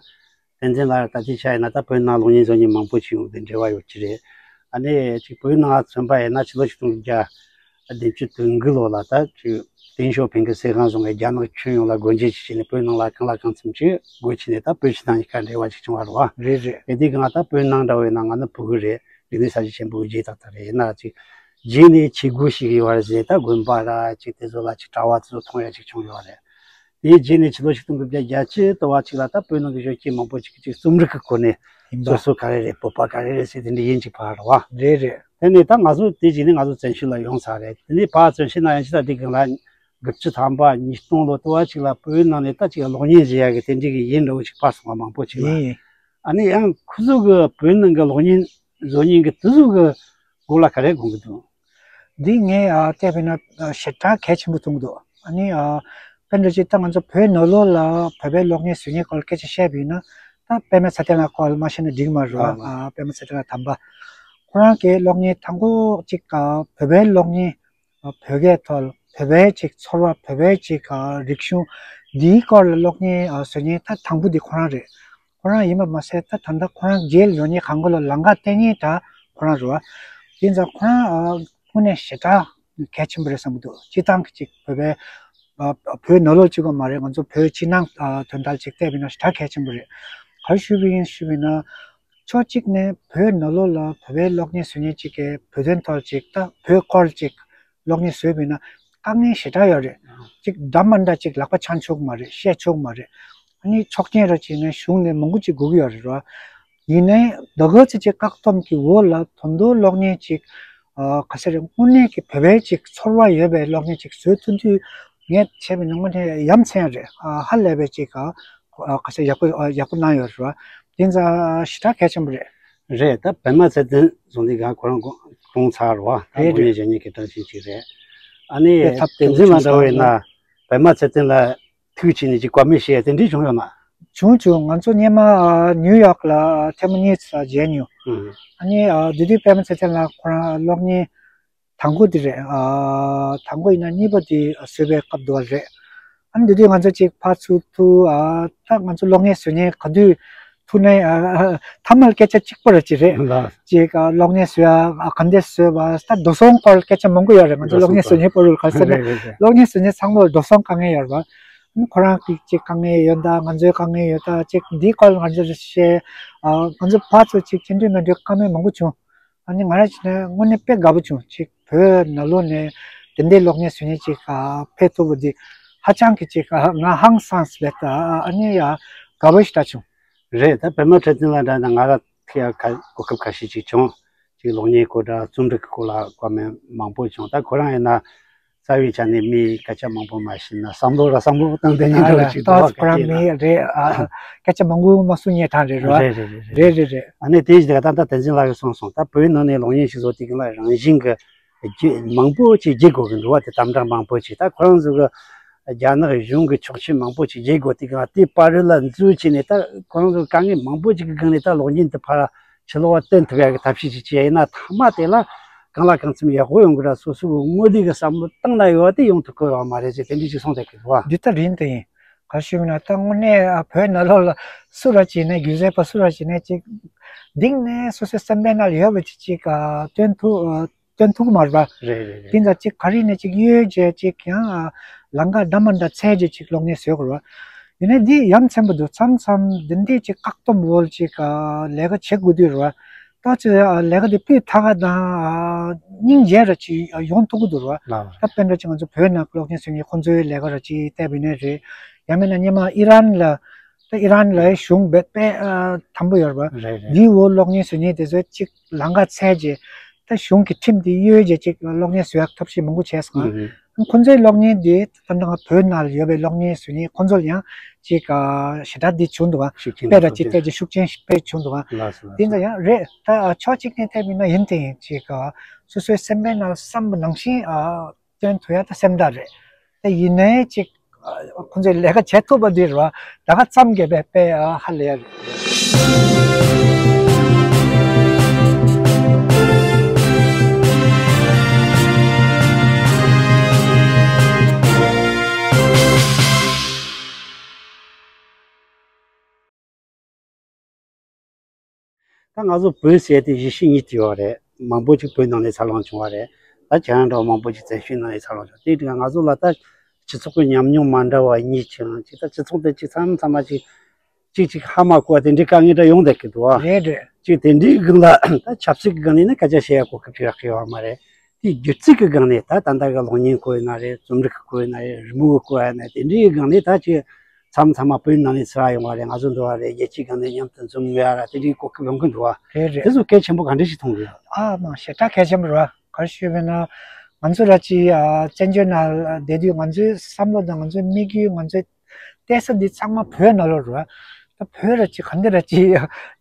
བསྟན་འཛིན་ལགས་ད་ལྟའི་ཆ་ཡིན་ན་ད་བོད་ནང་གློག་བརྙན་བཟོ་མཁན་མང་པོ་ཅིག་ཡོང་གི་འབྲེལ་བ་ཡོད་ཀྱི་རེད། ཨ་ནི་ཅིག་བོད་ནང་མཚོན་པ་ཡིན་ན་ཕྱི་ལོ་ཆིག་སྟོང་དགུ་བརྒྱ་བདུན་ཅུ་དོན་དགུ་ལོ་ལ་ད་ཅིག་ཏེང་ཞའོ་ཕིང་གི་སྲིད་དབང་བཟུང་བའི་རྒྱ་ནག་ཁྱོན་ཡོངས་ལ་སྒོ་འབྱེད་ཅིག་བྱས་ནས་བོད་ནང་ལ་གང་ལ་གང་འཚམ་ཅིག་སྒོ་ཕྱེ་ནས་ད་བོད་ཕྱི་ནང་གཉིས་ཀ་འབྲེལ་བ་ཅིག་བྱུང་བ་རེད་པ། རེད་རེད། གལ་ཏེ་གང་ལ་ད་བོད་ནང་འདྲ་བོ་ཡིན་ན་ང་ནི་ཕྲུ་གུ་རེད། རིག་གནས་གསར་བརྗེ་ཆེན་པོའི་རྗེས་ཏག་ཏག་རེད། ཡིན་ན་ཅིག་རྗེས་ནས་བྱེད་སྒོ་ཞིག་ཡོད་རེད་ཟེར། ད་དགོན་པ་ར་ཅིག་དེ་ཚོ་ལ་ཅིག་གྲྭ་པ་ཚོ་མཐོང་ཡ་ཅིག་བྱུང་ཡོད་རེད། དེའི་རྗེས་ནས་ཕྱི་ལོ་ཆིག་སྟོང་དགུ་བརྒྱ་བརྒྱད་ཅུ་དུ་བ་ཅིག་ལ་ད་བོད་ནང་གི་གཞོན་སྐྱེས་མང་པོ་ཅིག་གིས་ཅིག་རྩོམ་རིག་གི་སྒོ་ནས་ཡིན་པ། སོ་སོ་ག་རེ་རེད། བོད་པ་ག་རེ་རེད་ཟེར་དེ་འདྲ་ཡིན་ཅིག་ཕར་རེད་པ། རེད་རེད། དེ་ནས་ད་ང་ཚོ་དེ་རྗེས་ནས་ང་ཚོ་བཙན་བྱོལ་ལ་ཡོང་ཚར་རེད། དེ་ནས་ཕར་བཙན་བྱོལ་ནང་ཡང་ཅིག་ད་དེ་གང་ལ་དགུ་བཅུ་ཐམ་པ་ཉིས་སྟོང་ལོ་དུ་བ་ཅིག་ལ་བོད་ནང་ནས་ད་ཅིག་གློག་བརྙན་བཟོ་ཡ་གི་དེ་འདྲ་གི་ཡུལ་འདྲ་བོ་ཅིག་སྤར་སོང་བ་མང་པོ་ཅིག་ལ། ཡིན་ཡིན། ཨ་ནི་ཡང་ཁོ་ཚོ་གི་བོད་ནང་གི་གློག་བརྙན་བཟོ་མཁན་གི་དེ་ཚོ་གི་སྐོར་ལ་ག་རེ་དགོངས་ཀྱི་འདུག་འདི་ངས་ཨ་བལྟས་པ་ཡིན་ན་ཨ་ཞེ་དྲག་གལ་ཆེན་པོ་མཐོང་གི་འདུག་ཨ་ནི་ཨ་དཔེ་འདྲ་ཅིག་ད་ང་ཚོ་བོད་ནང་ལོགས་ལ་བོད་པའི་གློག་བརྙན་བཟོ་མཁན་སྐོར་སྐད་ཆ་བཤད་པ་ཡིན་ན། ད་པད་མ་ཚེ་བརྟན་ལགས་སྐོར་མ་བཤད་ན་འགྲིག་མ་རེད། ཨ་ཨ་པད་མ་ཚེ་བརྟན་ལགས་དམ་པ། ཁོ་རང་གི་གློག་བརྙན་དང་པོ་ཅིག་ཨ་བོད་པའི་གློག་བརྙན། ཨ་བོད་སྐད་ཐོག་བོད་པའི་ཅིག་ཚོར་བ། བོད་པའི་ཅིག་ཨ་རིག་གཞུང་འདིའི་སྐོར་ལ་གློག་བརྙན་ཨ་བཟོ་མཁན་ད་དང་པོ་འདི་ཁོ་རང་རེད། ཁོ་རང་ཡིན་པ་མ་ཟད་ད་ད་ལྟ་ཁོ་རང་རྗེས་ལ་འགྲོ་མཁན་གང་ག་ལ་ལམ་ཁ་སྟོན་མཁན་ད་ཁོ་རང་རེད་བ། དེ་ཙང་ཁོ་རང་ཨ་དངོས་གནས་ཞེ་དྲག་གལ་ཆེན་པོ་རེད་བསམ་གྱི་འདུག་སྤྱིར་བཏང་གི་ཅིག་བོད་པའི་ཨ་བོད་ནང་ལོགས་གཅིག་པོ་མ་རེད། ང་ཚོ་བོད་ཕྱི་ནང་ཨ་དོན་དག་ཅིག་བལྟས་པ་ཡིན་ན་ཞེ་དྲག་གལ་ཆེན་པོ་རེད། ག་རེ་ཞུས་པ་ཡིན་ཞུས་པ་ཡིན་ན། ཕྱོགས་གཅིག་ནས་བོད་ནང་ལོགས་ལ་བོད་པའི་གློག་བརྙན་བཟོ་མཁན་ཅིག་གིས་བོད་དོན་ཐོག་ཅིག་ད་བོད་སྐོར་ཅིག་གློག་བརྙན་བཟོས་པ་ཡིན་ན་དཀའ་ངལ་ཞེ་དྲག་ཡོད་རེད། ཅིག་འདྲ་མ་འདྲ་ཅིག་ལག་པ་འཆང་ཆོག་གི་མ་རེད། བཤད་ཆོག་གི་མ་རེད། ཨ་ནི་ཆོག་མཆན་ར་ཅིག་ནས་གཞུང་ནས་མང་པོ་ཅིག་དགོས་ཀྱི་ཡོད་རེད་ར། ཡིན་ནའི་ད་ག་ཚོད་ཅིག་བཀག་སྡོམ་གྱི་འོག་ལ་ད་དུང་གློག་བརྙན་ཅིག་ཨ་ག་ཟེར་རེད། དངོས་གནས་ཀྱི་བོད་པའི་ཅིག་ཚོར་བ་ཡོད་པའི་གློག་བརྙན་ཅིག་བཟོ་ཐུབ་དུས་ངས་བྱས་པ་ཡིན་ན་དངོས་གནས་ཡ་མཚན་རེད། ཨ་ཧ་ལས་པའི་ཅིག་ཨ་ག་ཟེར་ཡག་པོ་ཨ་ཡག་པོ་གནང་ཡོད་རེད་ར། དེ་ཙང་ཞེ་དྲག་གལ་ཆེན་པོ་རེད། རེད། ད་པད་མ་ཚེ་བརྟན་བཟུང་དུས་གང་ཁོ་རང་གོང་ཚར་བ། ད་རེད་དངོས་གནས་རེད། གཞན་གཉིས་ཀྱི་གྲགས་ཅན་ཅིག་རེད། ཨ་ནི་དེ་ཐབས་བསྟན་འཛིན་ལ་འདྲ་བས་ན་པད་མ་ཚེ་བརྟན་ལ་ཐུག་བྱས་ནས་ཅིག་བཀའ་མོལ་བཤད་དེ་འདྲ་བྱུང་ཡོད་ན། བྱུང་བྱུང་། ང་ཚོ་སྔོན་མ་ཨ་ནིའུ་ཡོག་ལ་ཐེངས་མ་གཉིས་ཙམ་མཇལ་མྱོང་། ཨ་ནི་ཨ་དེ་དུས་པད་མ་ཚེ་བརྟན་ལགས་ཁོ་རང་གློག་བརྙན་དང་པོ་དེ་རེད། ཨ་དང་པོ་ཡིན་ན་གཉིས་པ་དེ་བཟོས་པའི་སྐབས་དུ་བ་རེད། ཨ་ནི་དེ་དུས་ང་ཚོ་ཅིག་ཕར་ཚུར་ཐུག་ཨ་ད་ང་ཚོ་གློག་བརྙན་བཟོ་མཁན་ག་དུས་ཐུག་ནའི་ཨ་ཐ་མལ་སྐད་ཆ་གཅིག་པ་ར་ཅིག་རེད། ལགས། ཅིག་ཨ་གློག་བརྙན་བཟོ་ཡ་ཨ་ག་འདྲས་བཟོས་པ། ད་འགྲོ་སོང་སྐོར་སྐད་ཆ་མང་པོ་ཡོད་རེད། ང་ཚོ་གློག་བརྙན་བཟོ་མཁན་པོ་རུ་ག་ཟེར་ན་རེད་རེད་རེད། གློག་བརྙན་བཟོ་མཁན་ཚང་མ་ལ་འགྲོ་སོང་དཀའ་ངལ་ཡོད་རེད་བ། ཁོ་རང་གི་ཅིག་དཀའ་ངལ་ཡོད་ད། ང་ཚོའི་དཀའ་ངལ་ཡོད་ད། ཅིག་འདིའི་སྐོར་ང་ཚོར་བཤད། ཨ་ང་ཚོ་ཕར་ཚུར་ཅིག་ཅི་འདྲ་མི་འདྲ་བཀའ་མོལ་མང་པོ་བྱུང་། ཨ་ནི་ང་རང་བྱས་ན་དངོས་གནས་དཔེ་དགའ་པོ་བྱུང་། ཅིག་བོད་ནང་ལོགས་ནས་དེ་འདྲའི་གློག་བརྙན་བཟོ་མཁན་ཅིག་ཨ་ཕེབས་ཐུབ་པ་འདི་ཧ་ཅང་གི་ཅིག་ཨ་ང་ཧང་སངས་པས་ད། ཨ་ནི་ཡ་དགའ་པོ་ཞེ་དྲག་བྱུང་། རེད། ད་པད་མ་ཚེ་བརྟན་ལགས་འདྲ་ན་ང་རང་ཐུག་ཡ་གོ་སྐབས་ཁ་ཤས་ཅིག་བྱུང་། ཅིག་གློག་བརྙན་སྐོར་འདྲ་རྩོམ་རིག་གི་སྐོར་ལ་བཀའ་མོལ་མང་པོ་བྱུང་། ད་ཁོ་རང་ཡིན་ན་རྩ་བའི་ཆ་ནས་མིའི་སྐད་ཆ་མང་པོ་མ་བཤད་ན་བསམ་བློ་ར་བསམ་བློ་བཏང་བསྡད་མཁན་འདྲ་བོ་ཅིག་འདུག་བ། ད་ཁོ་རང་སྐད་ཆ་ཡིན་ན་མི་རེད། ཨ་སྐད་ཆ་མང་པོ་མ་གསུང་ཉན་ཐང་རེད་རོ། རེད་རེད་རེད་རེད། རེད་རེད་རེད། ཨ་ནི་དེ་བཞིན་ད་ལྟ་བསྟན་འཛིན་ལགས་ཀྱིས་གསུངས་སོང་། ད་བོད་ནང་ནས་གློག་བརྙན་ཞིག་བཟོ་དུས་སྒང་ལ་རང་བཞིན་གྱི་རྒྱུ་མང་པོ་ཅིག་བརྗེ་དགོས་ཀྱི་འདུག་བ། དེ་དམ་དྲག་མང་པོ་ཅིག་ད་ཁོ་རང་ཚོ་གི་རྒྱ་ནག་གཞུང་གི་ཆོག་མཆན་མང་པོ་ཅིག་བརྗེ་དགོས་དུས་སྒང་དེ་བར་རུ་ལ་འཛུལ་བྱས་ནས་ད་ཁོ་རང་ཚོ་དཀའ་ངལ་མང་པོ་ཅིག་གི་སྒང་ནས་ད་གློག་བརྙན་དེ་ཕར་ཕྱི་ལོགས་ལ་སྟོན་ཐུབ་ཡག་གི་ཐབས་ཤེས་ཅིག་བྱས་ཡིན་ན་ཐ་མ་དེ་ལ་གང་ལ་གང་འཚམ་ཡག་པོ་ཡོང་གི་ར། སོ་སོ་གི་དངོས་གནས་ཀྱི་བསམ་བློ་བཏང་ན་ཡོད་དེ་ཡོང་ཐུབ་ཀྱི་ཡོད་མ་རེད་ཅེས་དེ་འདྲ་ཅིག་གསུངས་བསྡད་ཀྱི་འདུག་བ། འདི་ལྟར་ཡིན་དེ་ཡིན། ག་ཞུས་ན་ད་དངོས་གནས་ཨ་བོད་ནང་ལོགས་ལ་སུ་ར་བྱས་ནས་སྒྱུ་རྩལ་པ་སུ་ར་བྱས་ནས་ཅིག་གཏིང་ནས་སོ་སོའི་སེམས་པའི་ནང་ལ་ཡོད་པ་ཅིག་ཅིག་ཨ་སྟོན་ཐུབ་ཨ་སྟོན་ཐུབ་ཀྱི་མ་རེད་པ། རེད་རེད་རེད། དེ་འདྲ་ཅིག་ག་རེ་ནས་ཅིག་གཡོལ་བྱས་ཅིག་ཡང་ཨ་ལམ་ཁ་འདྲ་མ་འདྲ་འཚོལ་བྱས་ཅིག་གློག་བརྙན་བཟོ་དགོས་རེད་བ། ཡིན་ནའི་འདི་ཡ་མཚན་པོ་འདུག་མཚམས་མཚམས་འདི་འདྲས་ཅིག་བཀག་སྡོམ་འོག་ཅིག་ཨ་ལས་ཀ་བྱེད་དགོས་དུས་རེད་བ། ཏོག་ཙམ་ལས་ཀ་དེ་སྤུས་དག་པ་དང་སྙིང་རྗེ་ར་ཅིག་ཡོང་ཐུབ་ཀྱི་འདུག་ར། ལགས། ད་དཔེར་ན་ཅིག་ང་ཚོ་བོད་ནང་གློག་བརྙན་བཟོ་མཁན་ཁོང་ཚོའི་ལས་ཀ་ར་ཅིག་བལྟས་པ་ཡིན་ན་རེད། ཡང་མིན་ན་སྔོན་མ་ཨི་རན་ལ། ད་ཨི་རན་ལ་གཞུང་དཔེ་དཔེ་ཨ་དམ་པོ་ཡོད་རེད་པ། རེད་རེད། འདིའི་འོག་གློག་བརྙན་བཟོ་མཁན་དེ་ཚོས་ཅིག་ལམ་ཁ་འཚོལ་རྗེས་ད་གཞུང་གི་ཁྲིམས་དེ་གཡོལ་རྗེས་ཅིག་གློག་བརྙན་བཟོ་ཡག་ཐབས་ཤེས་མང་པོ་བྱས་སོང་། ཨ། ཁོང་ཚོའི་གློག་བརྙན་དེ་ད་ལྟ་ང་བོད་ནང་ལ་ཡོད་པའི་གློག་བརྙན་བཟོ་མཁན་ཁོང་ཚོ་ལ་ཡང་ཅིག་ཨ་ཞེ་དྲག་འདི་བྱུང་འདུག་ག་ཤུགས་རྐྱེན་དཔེ་ར་ཅིག་སྤྲད་རྗེས་ཤུགས་རྐྱེན་སྤེལ་བྱུང་འདུག་ག་ལགས་སོ། ལགས་སོ། དེ་འདྲ་ཡང་རེད། ད་ཕྱོགས་གཅིག་ནས་བལྟས་པ་ཡིན་ན་ཡིན་དེ་ཡིན་ཅིག་ཨ་སོ་སོའི་སེམས་པའི་ནང་བསམ་པ་ནང་བཞིན་ཨ་སྟོན་ཐུབ་ཡ་ད་སེམས་ཐག་རེད། ད་ཡིན་ནའི་ཅིག་ཨ་ཁོང་ཚོས་ལས་ཀ་བྱེད་ཐུབ་པ་འདི་རེད་བ། ད་ག་ཙམ་གྱིས་དཔེ་དཔེ་ཨ་ཧ་ལས་ཡ་རེད། ད་ང་ཚོ་བོད་ཟེར་དེ་གཞིས་བྱེས་གཉིས་ཡོད་རེད། མང་པོ་ཅིག་བོད་ནང་ནས་འཚར་ལོངས་བྱུང་བ་རེད། ད་ཁྱེད་རང་འདྲ་བ་མང་པོ་ཅིག་བཙན་བྱོལ་ནང་ནས་འཚར་ལོངས་བྱུང་། དེ་དུས་ང་ཚོ་ལ་ད་སྤྱི་ཚོགས་ཀྱི་ཉམས་མྱོང་མ་འདྲ་བ་གཉིས་ཀྱང་ཅིག་ད་སྤྱི་ཚོགས་དེ་ཅིག་མཚམས་མཚམས་མ་ཅིག་ཅིག་ཅིག་ཧ་མ་གོ་བ་དེ་འདྲའི་དཀའ་ངལ་འདྲ་ཡོང་བསྡད་ཀྱི་འདུག་ཨ། རེད་རེད། ཅིག་དེ་འདྲའི་སྒང་ལ་ད་ཆབ་སྲིད་ཀྱི་སྒང་ནས་ནི་སྐད་ཆ་བཤད་ཡ་གོ་སྐབས་ཅིག་རག་གི་ཡོད་མ་རེད། དེའི་སྒྱུ་རྩལ་གྱི་སྒང་ནས་ད་ད་ལྟ་གི་གློག་བརྙན་སྐོར་ཡིན་ན་རེད། རྩོམ་རིག་གི་སྐོར་ཡིན་ན་རེད། རི་མོ་གི་སྐོར་ཡིན་ན་རེད། དེ་འདྲའི་སྒང་ནས་ད་ཅིག་མཚམས་མཚམས་མ་བོད་ནང་ནས་ཚུར་ཡོང་བ་རེད། ང་ཚོ་འགྲོ་བ་རེད། རྒྱལ་སྤྱིའི་སྒང་ནས་མཉམ་དུ་འཛོམས་ཡ་ར་དེ་འདྲའི་གོ་སྐབས་ཡོང་གི་འདུག་བ། རེད་རེད། དེ་ཚོ་གལ་ཆེན་པོ་ག་འདྲ་ཞིག་མཐོང་གི་ཡོད། ཨ་མ་ཞེ་དྲག་གལ་ཆེན་པོ་རེད་བ། ག་རེ་ཞུས་པ་ཡིན་ན་ང་ཚོ་ར་ཅིག་ཨ་བཙན་བྱོལ་ནང་བསྡད་དུས་ང་ཚོའི་བསམ་བློ་དང་ང་ཚོའི་དམིགས་ཡུལ། ང་ཚོའི་བལྟས་ས་འདི་ཚང་མ་བོད་ནང་ལོགས་རེད་བ། ད་བོད་ར་ཅིག་ག་འདྲ་ར་ཅིག་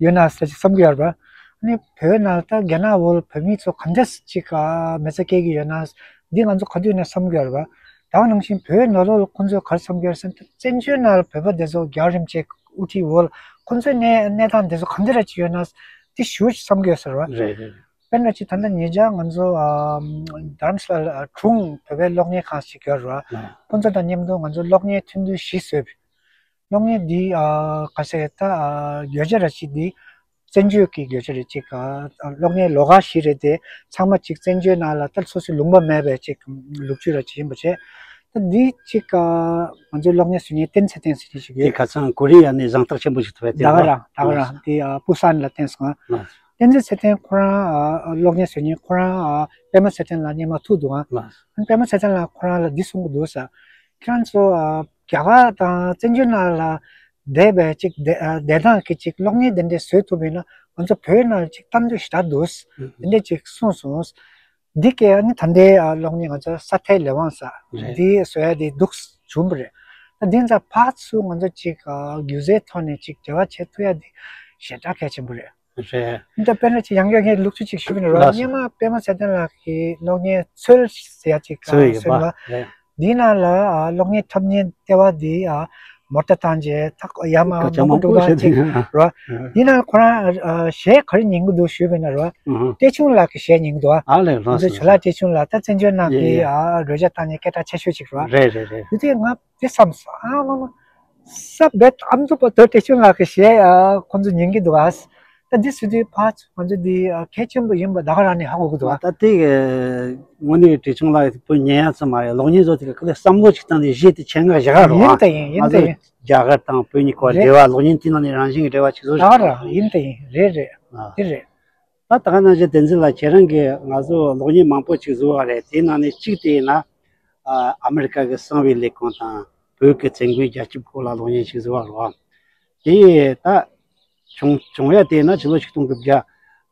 ཡོད་ན་ཟེར་ཅིག་བསམ་གྱི་ཡོད་རེད་བ། ནི་བོད་ནང་ད་རྒྱ་ནག་འོག་བོད་མི་ཚོ་ག་འདྲས་ཅིག་ཨ་མི་ཚེ་སྐྱེལ་གྱི་ཡོད་ན། འདི་ང་ཚོ་ག་དུས་ནས་བསམ་གྱི་ཡོད་རེད་པ། ད་ག་ནང་བཞིན་བོད་ནང་ལོགས་ལ་ཁོང་ཚོས་ག་རེ་བསམ་གྱི་ཡོད་རེད་ཟེར་ན། ད་བཙན་བྱོལ་ནང་ལ་བོད་པ་དེ་ཚོ་རྒྱལ་བ་རིན་པོ་ཆེ་དབུ་ཁྲིད་འོག་ལ་ཁོང་ཚོའི་གནས་གནས་སྟངས་དེ་ཚོ་ག་འདྲ་ཅིག་ཡོད་ན། འདི་ཞུ་བསམ་གྱི་ཡོད་ས་རེད་པ། རེད་རེད། དཔེར་ན་ཅིག་ད་ལྟ་ཉེ་ཆར་ང་ཚོ་ཨ་རྡ་རམ་ས་ལ་དྲུང་བོད་པའི་གློག་བརྙན་ཁང་ཞིག་ཡོད་རེད་པ། ཁོང་ཚོ་དང་མཉམ་དུ་ང་ཚོ་གློག་བརྙན་ཐུང་ཐུང་བཞི་བཟོས། གློག་བརྙན་འདི་ཨ་ག་ཟེར་ད་ཨ་བརྗོད་བྱ་ར་ཅིག་འདི་བཙན་བྱོལ་གྱི་བརྗོད་བྱ་རེད། ཅིག་ཨ་གློག་བརྙན་ལོ་ཁ་བཞི་རེད་དེ། ཚང་མ་ཅིག་བཙན་བྱོལ་ནང་ལ་ད་སོ་སོའི་ལུང་པ་མེད་པའི་ཅིག་ལོ་རྒྱུས་ར་ཅིག་ཡིན་པ་བྱས། ད་འདི་ཅིག་ཨ་ང་ཚོའི་གློག་བརྙན་བཟོ་མཁན་བསྟན་ཚེ་བརྟན་ཟེར་མཁན་ཞིག་ཡོད། དེ་ཁ་སང་ཀོ་རི་ཡ་ནས་གཟེངས་རྟགས་ཆེན་པོ་ཞིག་ཐོབ་པའི་དེ་ད་ག་རང་ད་ག་རང་དེ་ཨ་པུ་སན་ལ་བསྟན་སོང་ང་། བསྟན་འཛིན་ཚེ་བརྟན་ཁོ་རང་ཨ་གློག་བརྙན་བཟོ་མཁན་ཁོ་རང་ཨ་པད་མ་ཚེ་བརྟན་ལ་སྙན་མ་ཐུག་འདུག་ཨ། ཨ་ནི་པད་མ་ཚེ་བརྟན་ལགས་ཁོ་རང་ལ་འདི་གསུང་གི་འདུག་ཟེར། ཁྱེད་རང་ཚོ་ཨ་རྒྱ་གར་དང་བཙན་བྱོལ་ནང་ལ་བསྡད་པའི་ཅིག་བསྡད་ཨ་བསྡད་སྟངས་ཀྱི་ཅིག་གློག་བརྙན་དེ་འདྲས་བཟོས་ཐུབ་པ་ཡིན་ན། ང་ཚོ་བོད་ནང་ལ་ཅིག་གཏམ་རྒྱུད་ཞེ་དྲག་འདུག་ཟེར། དེ་འདྲས་ཅིག་གསུངས་སོང་། འདི་གས་ཨ་ནི་ད་ལྟའི་ཨ་གློག་བརྙན་ང་ཚོ་ས་མཐའི་ལས་དབང་ཟེར་རེད། འདི་བཟོ་ཡ་དེ་འདུག་བྱུང་བ་རེད། ད་འདི་ཚོ་ཕར་ཚུར་ང་ཚོ་ཅིག་ཨ་སྒྱུ་རྩལ་ཐོག་ནས་ཅིག་འབྲེལ་བ་བྱེད་ཐུབ་ཡ་དེ་ཞེ་དྲག་གལ་ཆེན་པོ་རེད། རེད། འདི་དཔེར་ན་ཅིག་ཡང་བསྐྱར་ངས་ལོག་སྤྱོད་ཅིག་ཞུ་གི་ཡིན་རོགས། ལགས་སོ། སྔོན་མ་པད་མ་ཚེ་བརྟན་ལགས་ཀྱི་གློག་བརྙན་ཚོལ་ཟེར་ཡ་ཅིག་ཚོལ་ཡོད་ཚོལ་པ། ལ། རེད། འདི་ནང་ལ་ཨ་གློག་བརྙན་འཁྲབ་མཁན་ལྟེ་བ་འདི་ཨ་མོ་ཊ་བཏང་རྗེས་ད་ཡར་མར་སྐད་ཆ་མང་པོ་མང་པོ་བཤད་ཅིག་དེ་རོགས། ཨ། འདི་ནང་ཁོ་རང་ཨ་གཞས་ག་རེ་ཉན་གི་འདུག་ཞུས་པ་ཡིན་ན་རོགས། ཨ་ཧ། བཀྲས་ཆུང་ལགས་ཀྱི་གཞས་ཉན་གི་འདུག་ཨ། ཨ་ལས། ང་ཚོ་ཇོ་ལགས་བཀྲས་ཆུང་ལགས་ད་བཙན་བྱོལ་ནང་གི་ཡེ་ཡེ། ཨ་རོལ་ཆ་བཏང་མཁན་སྐད་གྲགས་ཆེ་ཤོས་ཅིག་རོགས། རེད་རེད་རེད། དེ་དུས་ང་དེ་བསམ་སོང་། ཨ་མ་མ། ས་བེད་ཨ་མདོ་པ་དོ་བཀྲས་ཆུང་ལགས་ཀྱི་གཞས་ཨ་ཁོང་ཚོ་ཉན་གྱི་འདུག་ཨ། ད་འདི་སུ་དུས་ཕར་ང་ཚོ་འདི་ཨ་གལ་ཆེན་པོ་ཡིན་པ་ད་ག་རང་ནས་ཧ་གོ་གི་འདུག་ཨ། ད་དེ་གི་དངོས་གནས་བཀྲས་ཆུང་ལགས་བོད་ཉན་ཡ་ཙམ་མ་རེད། གློག་བརྙན་བཟོ་དེ་ག་ལ་བསམ་བློ་ཅིག་བཏང་ནས་གཞས་དེ་ཆེད་མངགས་བཞག་རོགས་ཡིན་ཨ། ད་ཡིན་ཡིན་ད་ཡིན། ང་ཚོ་རྒྱ་གར་དང་བོད་གཉིས་ཀ་རེད། འབྲེལ་བ་གློག་བརྙན་དེ་ནང་ནས་རང་བཞིན་གྱི་འབྲེལ་བ་ཅིག་བཟོ་ད་ག་རང་ཡིན་ད་ཡིན་རེད་རེད། ཨ། དེ་རེད། ད་ད་ག་ནང་བཞིན་བསྟན་འཛིན་ལགས་ཁྱེད་རང་གིས་ང་ཚོ་གློག་བརྙན་མང་པོ་ཅིག་བཟོས་པ་རེད། དེའི་ནང་ནས་གཅིག་དེ་ཡིན་ན། ཨ་ཨ་མི་རི་ཀ་གི་གསང་བའི་ལས་ཁུངས་དང་བོད་ཀྱི་བཙན་རྒོལ་རྒྱལ་ཁབ་སྐོར་ལ་གློག་བརྙན་ཞིག་བཟོས་པ་རེད་བ། དེ་ད་བྱུང་བྱུང་ཡ་དེ་ན་ཕྱི་ལོ་ཆིག་སྟོང་དགུ་བརྒྱ་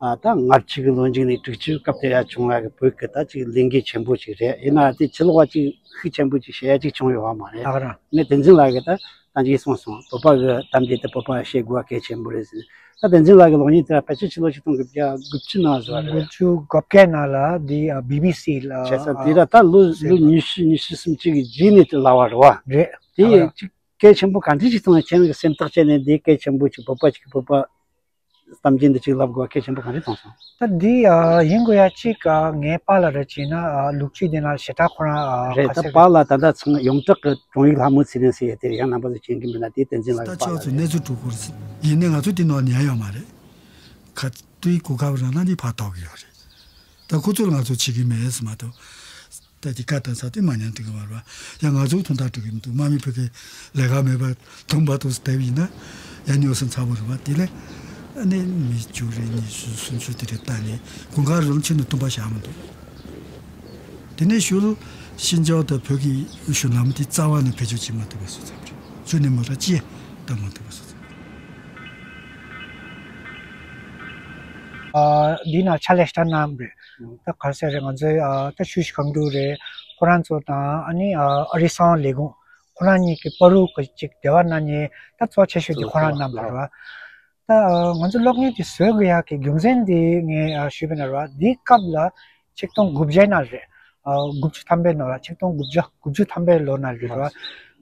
ཨ་ད་ལྔ་བཅུ་གི་ལོ་མཇུག་ནས་དྲུག་ཅུ་སྐབས་དེ་ཡ་བྱུང་བ་གི་བོད་ཀྱི་ད་ཅིག་ལས་འགུལ་ཆེན་པོ་ཅིག་རེད། ཡིན་ན་དེ་ཕྱི་ལོགས་པ་ཅིག་ཤུགས་ཆེན་པོ་ཅིག་བྱེད་ཡ་ཅིག་བྱུང་ཡོད་བ་མ་རེད། ད་ག་རང་ངས་བསྟན་འཛིན་ལགས་ཀྱིས་ད་ད་ཅིག་གསུངས་སོང་། བོད་པ་གི་གཏམ་རྒྱུད་དེ་བོད་པ་ཤེས་དགོས་པ་གལ་ཆེན་པོ་རེད་ཟེར། ད་བསྟན་འཛིན་ལགས་ཀྱི་གློག་བརྙན་དེ་ཕལ་ཆེར་ཕྱི་ལོ་ཆིག་སྟོང་དགུ་བརྒྱ་དགུ་བཅུ་ནང་བཟོས་པ་རེད། དགུ་བཅུ་གོ་བརྒྱད་ནང་ལ་འདི་ཨ་བི་བི་སི་ལ་བྱས་ཙང་དེ་ར་ད་ལོ་ལོ་ཉི་ཤུ་ཉི་ཤུ་སུམ་ཅུ་གི་རྗེས་ནས་དེ་ལབ་པ་རེད་བ། རེད། དེ་ཡི་ཅིག་གལ་ཆེན་པོ་ག་འདྲ་ཅིག་མཐོང་། ཁྱེད་རང་གི་སེམས་ཐག་བཅད་ནས་འདི་གལ་ཆེན་པོ་ཅིག་བོད་པ་ཅིག་གིས་བོད་པ་གཏམ་རྒྱུད་འདི་ཅིག་ལབ་དགོས་པ་གལ་ཆེན་པོ་ག་འདྲ་མཐོང་སོང་། ད་འདི་ཨ་ཡིན་དགོས་ཡ་ཅིག་ཨ་ངའི་པཱ་ལགས་ར་བྱས་ན་ཨ་ལོ་རྒྱུས་འདི་ནང་ཞེ་དྲག་ཁོ་རང་ཨ་རེད། ཁ་ད་གསལ་པཱ་ལགས་ད་ལྟ་ཚང་ཡོངས་གྲགས་ཀྱི་དྲུང་ཡིག་ལྷ་མོ་ཚེ་རིང་ཟེར་ཡས་དེ་ཡང་རྣམ་པ་ཚོ་མཁྱེན་གྱི་མིན་ན། དེ་བསྟན་འཛིན་ལགས་ད་ཀྱི་པཱ་ཁྱེད་ཚོ་ལགས་གནས་རེད། ཚུལ་དྲུག་སྐོར་ཡིན་ནའི་ང་ཚོ་དེ་ནང་ཉན་ཡོད་མ་རེད། ཁ་ཏུའི་གོ་སྐབས་རག་ན་དེ་ཕར་ཐོག་གི་ཡོད་རེད། ད་ཁོ་ཚོར་ང་ཚོ་བྱེད་ཀྱི་མེད་ཟེར་མ་གཏོགས། ད་དེ་བཀའ་བཏང་ས་དེ་མ་ཉན་འགྲིག་གི་མ་རེད་པ། ཡང་ང་ཚོ་དོན་དག་འགྲིག་གི་མི་འདུག་དམག་མི་ཕ་གི་ལས་ཀ་མེད་པ་དུམ་པ་དུ་བསྡད་པ་ཡིན་ན་ཡང་ནི་འོ་ས་ཚ་པོ་རེད་པ། དེ་ལས་ཨ་ནི་མི་བཅུ་རེ་ཉི་ཤུ་སུམ་ཅུ་དེ་རེ་བཏང་ནས་དགུན་ཁ་རོལ་ཕྱིན་ནས་དུམ་པ་བཞག་མི་འདུག་དེ་ནས་ཤུལ་ཤིན་ཅང་དང་བོད་ཀྱི་གཞུང་ལམ་དེ་རྩ་བ་ནས་བེད་སྤྱོད་བྱེད་མ་ཐུབ་པ་བཟོ་ཚར་བ་རེད། ཚུར་ནས་མོ་ཊ་ཅི་བཏང་མ་ཐུབ་པ་བཟོ་ཚར་བ་རེད། ཨ་འདི་ནང་ཕྱག་ལས་ཞེ་དྲག་གནང་བ་རེད། ཨང་། ད་ག་རེ་ཟེར་རེད། ང་ཚོའི་ཨ་ད་ཆུ་བཞི་སྒང་དྲུག་རེད། ཁོ་རང་ཚོ་དང་ཨ་ནི་ཨ་ཨ་རིའི་གསང་བ་ལས་ཁུངས་ཁོ་རང་གཉིས་ཀྱི་བར་དུ་ག་ཅིག་འབྲེལ་བ་གནང་མཁན་ད་གཙོ་ཆེ་ཤོས་དེ་ཁོ་རང་གནང་བ་རེད་བ། ད་ཨ་ང་ཚོ་གློག་བརྙན་དེ་བཟོ་དགོས་ཡག་གི་རྒྱུ་མཚན་དེ་ངས་ཨ་ཞུས་པ་ཡིན་ན་རེད་བ། འདིའི་སྐབས་ལ་ཆིག་སྟོང་དགུ་བརྒྱའི་ནང་རེད། ཨ་དགུ་བཅུ་ཐམ་པའི་ནང་ལ་ཆིག་སྟོང་དགུ་བརྒྱ་དགུ་བཅུ་ཐམ་པའི་ལོ་ནང་རེད་བ།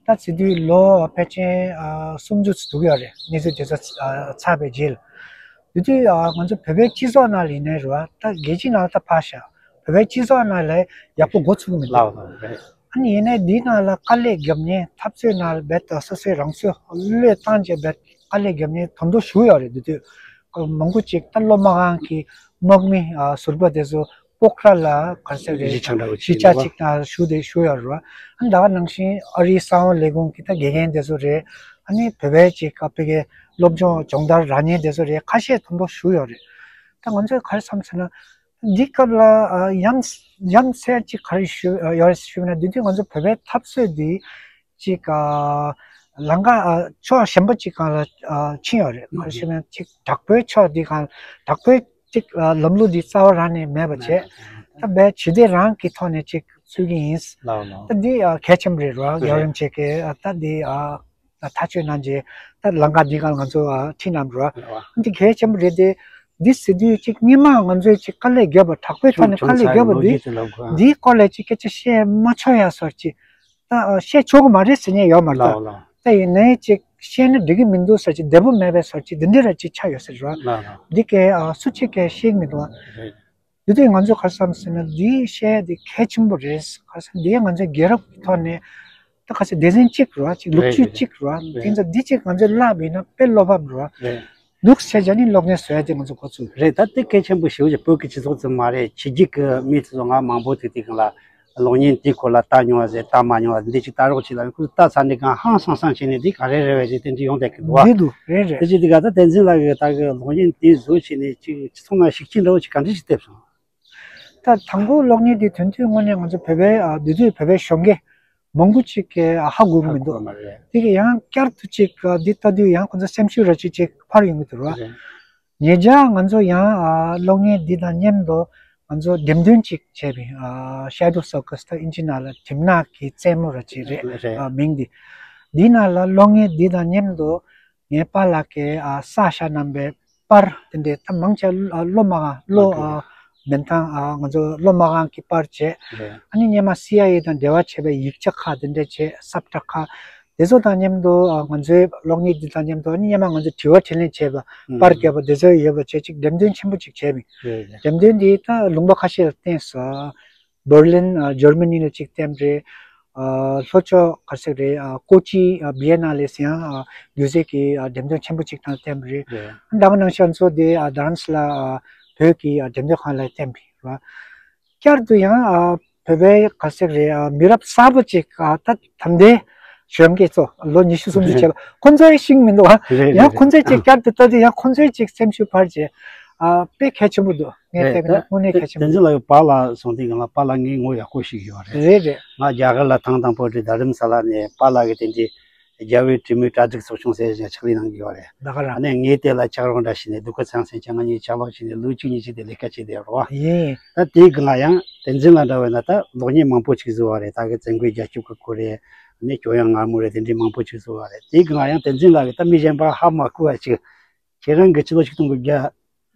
ད་དེ་དུས་ལོ་ཕལ་ཆེར་ཨ་སུམ་ཅུ་ཙམ་འདུག་ཡོད་རེད། གནས་ཚུལ་དེ་ཚོ་ཨ་ཚར་བའི་རྗེས་ལ། དེ་དུས་ཨ་ང་ཚོ་བོད་པའི་སྤྱི་ཚོགས་ནང་ལ་ཡིན་ནའི་རེད་བ། ད་རྒྱལ་སྤྱིའི་ནང་ལ་ད་ཕར་བཞག་བོད་པའི་སྤྱི་ཚོགས་ནང་ལ་ཡག་པོ་འགོ་ཚུགས་ཀྱི་མི་འདུག་ལགས་ལགས་རེད། ཨ་ནི་ཡིན་ནའི་འདིའི་ནང་ལ་དཀའ་ལས་རྒྱབ་མཁན་འཐབ་རྩོད་ནང་ལ་རྦད་དེ་སོ་སོའི་རང་ཚོའི་བློས་བཏང་བྱས་རྦད་དཀའ་ལས་རྒྱབ་མཁན་དོན་དུ་ཞུ་ཡོད་རེད། དེ་དུས་མང་པོ་ཅིག་ད་སློབ་མ་གང་གི་དམག་མི་ཨ་ཟུར་པ་དེ་ཚོ་པོ་ཁ་ར་ལ་ག་རེ་ཟེར་རེད། གཞིས་ཆགས་འདྲ་བོ་གཞིས་ཆགས་ཅིག་ཡོད་པ། ཅིག་ནང་བཞུགས་ཏེ་བཞུགས་ཡོད་རེད་བ། ཨ་ནི་ད་ག་ནང་བཞིན་ཨ་རིའི་གསང་བ་ལས་ཁུངས་ཀྱི་ད་དགེ་རྒན་དེ་ཚོ་རེད། ཨ་ནི་བོད་པའི་ཅིག་ཨ་ཕ་གི་སློབ་སྦྱོང་སྦྱོང་བརྡར་རག་མཁན་དེ་ཚོ་རེད། ཁ་ཤས་དོན་དུ་བཞུགས་ཡོད་རེད། ད་ང་ཚོས་ག་རེ་བསམ་ཟེར་ན། འདི་སྐབས་ལ་ཨ་ཡང་ཡང་སེ་ཅིག་ག་རེ་ཞུ་ཨ་ཡོད་རེད་ཞུས་ན། འདི་དུས་ང་ཚོ་བོད་པའི་འཐབ་རྩོད་འདི་ཅིག་ཨ་ལམ་ཁ་ཨ་ཕྱོགས་གཞན་པ་ཅིག་སྒང་ལ་ཨ་ཕྱིན་ཡོད་རེད། ག་རེ་ཞུས་ན་ཅིག་དྲག་པོའི་ཕྱོགས་འདི་སྒང་དྲག་པོའི་ཅིག་ཨ་ལམ་ལུགས་འདི་རྩ་བ་རང་ནས་མེད་པ་བྱས། ད་བོད་ཇི་བདེ་རང་གི་ཐོག་ནས་ཅིག་ཚུད་ཀྱི་ཡིན། ལགས་ལགས། ད་འདི་ཨ་གལ་ཆེན་པོ་རེད་རོ། རྒྱལ་བ་རིན་པོ་ཆེ་གིས་ཨ་ད་འདི་ཨ་ཐག་གཅོད་གནང་རྗེས་ད་ལམ་ཁ་འདི་སྒང་ལ་ང་ཚོ་ཨ་ཁྲིད་གནང་རོ། ལགས། འདི་གལ་ཆེན་པོ་རེད་དེ། འདི་ཟེར་དུས་ཅིག་སྔོན་མ་ང་ཚོས་ཅིག་དཀའ་ལས་བརྒྱབ་པ་དྲག་པོའི་ཐོག་ནས་དཀའ་ལས་བརྒྱབ་པ་འདི་འདིའི་སྐོར་ལ་ཅིག་སྐད་ཆ་བཤད་མ་ཆོག་ཡ་སོར་ཅིག་ད་བཤད་ཆོག་གི་མ་རེད་ཟེར་མཁན་ཡོད་མ་རེད་ད། ད་ཡིན་ནའི་ཅིག་བཤད་ན་འགྲིག་གི་མི་འདུག་ཟེར་ཅིག་བདེ་པོ་མེད་པའི་སོར་ཅིག་འདི་འདྲ་ར་ཅིག་ཆགས་ཡོད་ཟེར་ར། འདི་གའི་སུ་གཅིག་གིས་ཤེས་ཀྱི་མི་འདུག་ཨ། དེ་དུས་ང་ཚོ་ག་རེ་བསམ་ཟེར་ན་འདི་བཤད་ཡ་དེ་གལ་ཆེན་པོ་རེད། ག་རེ་ཟེར་ན་འདི་ང་ཚོའི་རྒྱལ་རབས་ཀྱི་ཐོག་ནས་ད་ག་ཚོད་སྡེ་ཚན་གཅིག་རེད་བ། གཅིག་ལོ་རྒྱུས་གཅིག་རེད་བ། དེ་ཚོ་འདི་གཅིག་ང་ཚོས་བརླག་པ་ཡིན་ན་དཔེ་བློ་ཕམ་རེད་བ། ནུག་བྱས་བྱས་ནས་གློག་བརྙན་བཟོ་ཡ་དེ་ང་ཚོ་འགོ་ཚུགས། རེད། ད་དེ་གལ་ཆེན་པོ་ཞེ་པོ་ཅིག་བོད་ཀྱི་སྤྱི་ཚོགས་ཙམ་མ་རེད། ཕྱི་རྒྱལ་གྱི་མི་ཚོ་ང་མང་པོ་ཐུག་དུས་སྒང་ལ་གློག་བརྙན་དེའི་སྐོར་ལ་ལྟ་མྱོང་བ་ཟེར་ལྟ་མ་མྱོང་བ་འདི་ཅིག་ལྟ་རོགས་བྱེད་ལ་ཁོ་ཚོ་ལྟ་ཚར་ནས་གང་ཧང་སང་སང་བྱས་ནས་འདི་ག་རེ་རེད་བས་ཅིག་དེ་འདྲ་ཡོང་བསྡད་ཀྱི་འདུག་བ། རེད་འདུག་རེད་རེད། དེ་ཅིག་འདི་ག་ད་བསྟན་འཛིན་ལགས་ཀྱིས་ད་གི་གློག་བརྙན་དེ་བཟོ་བྱས་ནས་ཅིག་སྤྱི་ཚོགས་ནང་ཤུགས་རྐྱེན་འདྲ་བོ་ཅིག་ག་འདྲ་ཞིག་ཐེབས་སོང་། ད་དང་པོ་གློག་བརྙན་དེ་དོན་དུ་དངོས་གནས་ང་ཚོ་བོད་པའི་ཨ་དེ་དུས་བོད་པའི་གཞོན་སྐྱེས་མང་པོ་ཅིག་གིས་ཨ་ཧ་གོ་གི་མི་འདུག་དེ་གི་ཡང་བསྐྱར་དུ་ཅིག་ཨ་འདི་ལྟ་དུས་ཡང་ཁོ་ཚོ་སེམས་ཤུགས་ར་ཅིག་ཅིག་འཕར་ཡོང་གི་འདུག་ར། ཉེ་ཆར་ང་ཚོ་ཡང་ཨ་གློག་བརྙན་འདི་དང་མཉམ་དུ་ང་ཚོ་འགྲེམས་སྟོན་ཅིག་བྱས་པའི་ཨ་Shadow Circus ད་ཨིན་ཇི་ནང་ལ་གྲིབ་ནག་གི་རྩེད་མོ་ར་ཅིག་རེད། ཨ་མིང་འདི་འདི་ནང་ལ་གློག་བརྙན་འདི་དང་མཉམ་དུ་ངའི་པཱ་ལགས་ཀྱིས་ཨ་བསགས་བཞག་གནང་པའི་པར་དེ་འདྲའི་ད་མང་ཆེ་བ་གློག་མ་གང་གློག་ཨ་མེན་ཐང་ཨ་ང་ཚོ་གློག་མ་གང་གི་པར་བྱས། ཨ་ནི་སྔོན་མ་སི་ཨའི་ཨེ་དང་འབྲེལ་བ་བྱས་པའི་ཡིག་ཆ་ཁག་དེ་འདྲ་བྱས། སབ་ཊ་ཁག་དེ་ཚོ་དང་མཉམ་དུ་ཨ་ང་ཚོའི་གློག་བརྙན་འདི་དང་མཉམ་དུ་ཨ་ནི་སྔོན་མ་ང་ཚོས་དྲི་བ་དྲིས་ལན་བྱས་པ་པར་བརྒྱབ་པ་དེ་ཚོ་ཡོད་པ་བྱས་ཅིག་འགྲེམས་སྟོན་ཆེན་པོ་ཅིག་བྱས་པ་ཡིན། འགྲེམས་སྟོན་འདི་ད་ལུང་པ་ཁ་ཤས་ལ་བསྟན་སོང་། འབར་ལིན་ཨ་འཇར་མ་ནི་ལ་གཅིག་བསྟན་རེད། ཨ་ལྷོ་ཕྱོགས་ག་རེ་ཟེར་རེད། ཨ་ཀོ་ཅི་ཨ་བི་ཡེ་ན་ལེ་ཟེར་ཡང་ཨ་སྒྱུ་རྩལ་གྱི་ཨ་འགྲེམས་སྟོན་ཆེན་པོ་གཅིག་དང་བསྟན་པ་རེད། ད་ག་ནང་བཞིན་ང་ཚོ་དེ་ཨ་རྡ་རམ་ས་ལ་ཨ་བོད་ཀྱི་ཨ་འགྲེམས་སྟོན་ཁང་ལ་བསྟན་པ་རེད། བསྐྱར་དུ་ཡང་ཨ་བོད་པའི་ག་རེ་ཟེར་རེད། ཨ་མི་རབས་གསར་པ་ཅིག་ཨ་ད་ད་ལྟའི་གཞོན་སྐྱེས་ཚོ་ལོ་ཉི་ཤུ་སུམ་ཅུ་བྱས་པ་ཁོ་ཚོའི་ཤེས་ཀྱི་མི་འདུག་ཨ། ཡང་ཁོ་ཚོས་ཅིག་བསྐྱར་དུ་ལྟ་དུས་ཡང་ཁོ་ཚོའི་ཅིག་སེམས་ཤུགས་འཕར་བྱས། ཨ་དཔེ་གལ་ཆེན་པོ་འདུག་ངས་བལྟས་པ་ན་དངོས་གནས་གལ་ཆེན་པོ་འདུག་བསྟན་འཛིན་ལགས་ཀྱི་པཱ་ལགས་གསུངས་དུས་སྒང་ལ་པཱ་ལགས་ངའི་ངོ་ཡག་པོ་ཞིག་ཡོད་རེད། རེད་རེད། ང་རྒྱ་གར་ལ་ཐེངས་དང་པོ་དེ་རྡ་རམ་ས་ལ་ནས་པཱ་ལགས་ཀྱི་དེ་འདྲའི་རྒྱལ་བའི་དྲི་མེད་གྲ་སྒྲིག་ཚོགས་ཆུང་ཟེར་ཞིག་ཕྱག་ལས་གནང་གི་ཡོད་རེད། ད་ག་རང་། ཨ་ནས་ངས་དེ་ལ་ཕྱག་རོགས་འདྲ་བྱས་ནས་སྡུག་ཁུ་ཚང་སེང་ཆ་ང་གཉིས་ཕྱག་ལོག་བྱས་ནས་ལོ་བཅུ་གཉིས་ཅིག་དེ་ལས་ཀ་བྱས་བསྡད་ཡོད་རེད་བ། ཡིན། ད་དེའི་སྒང་ལ་ཡང་བསྟན་འཛིན་ལགས་འདྲ་བས་ན་ད་གློག་བརྙན་མང་པོ་ཅིག་བཟོས་པ་རེད། ད་གི་བཙན་རྒོལ་རྒྱལ་སྐྱོབ་ཀྱི་སྐོར་རེད། ཨ་ནས་སྐྱོ་དབྱངས་ངར་མོ་རེད། དེ་འདྲའི་མང་པོ་ཅིག་བཟོས་པ་རེད། དེའི་སྒང་ལ་ཡང་བསྟན་འཛིན་ལགས་ཀྱིས་ད་མི་གཞན་པ་ཧ་མ་གོ་བ་ཅིག་ཁྱེད་རང་གི་ཕྱི་ལོ་ཆིག་སྟོང་དགུ་བརྒྱ་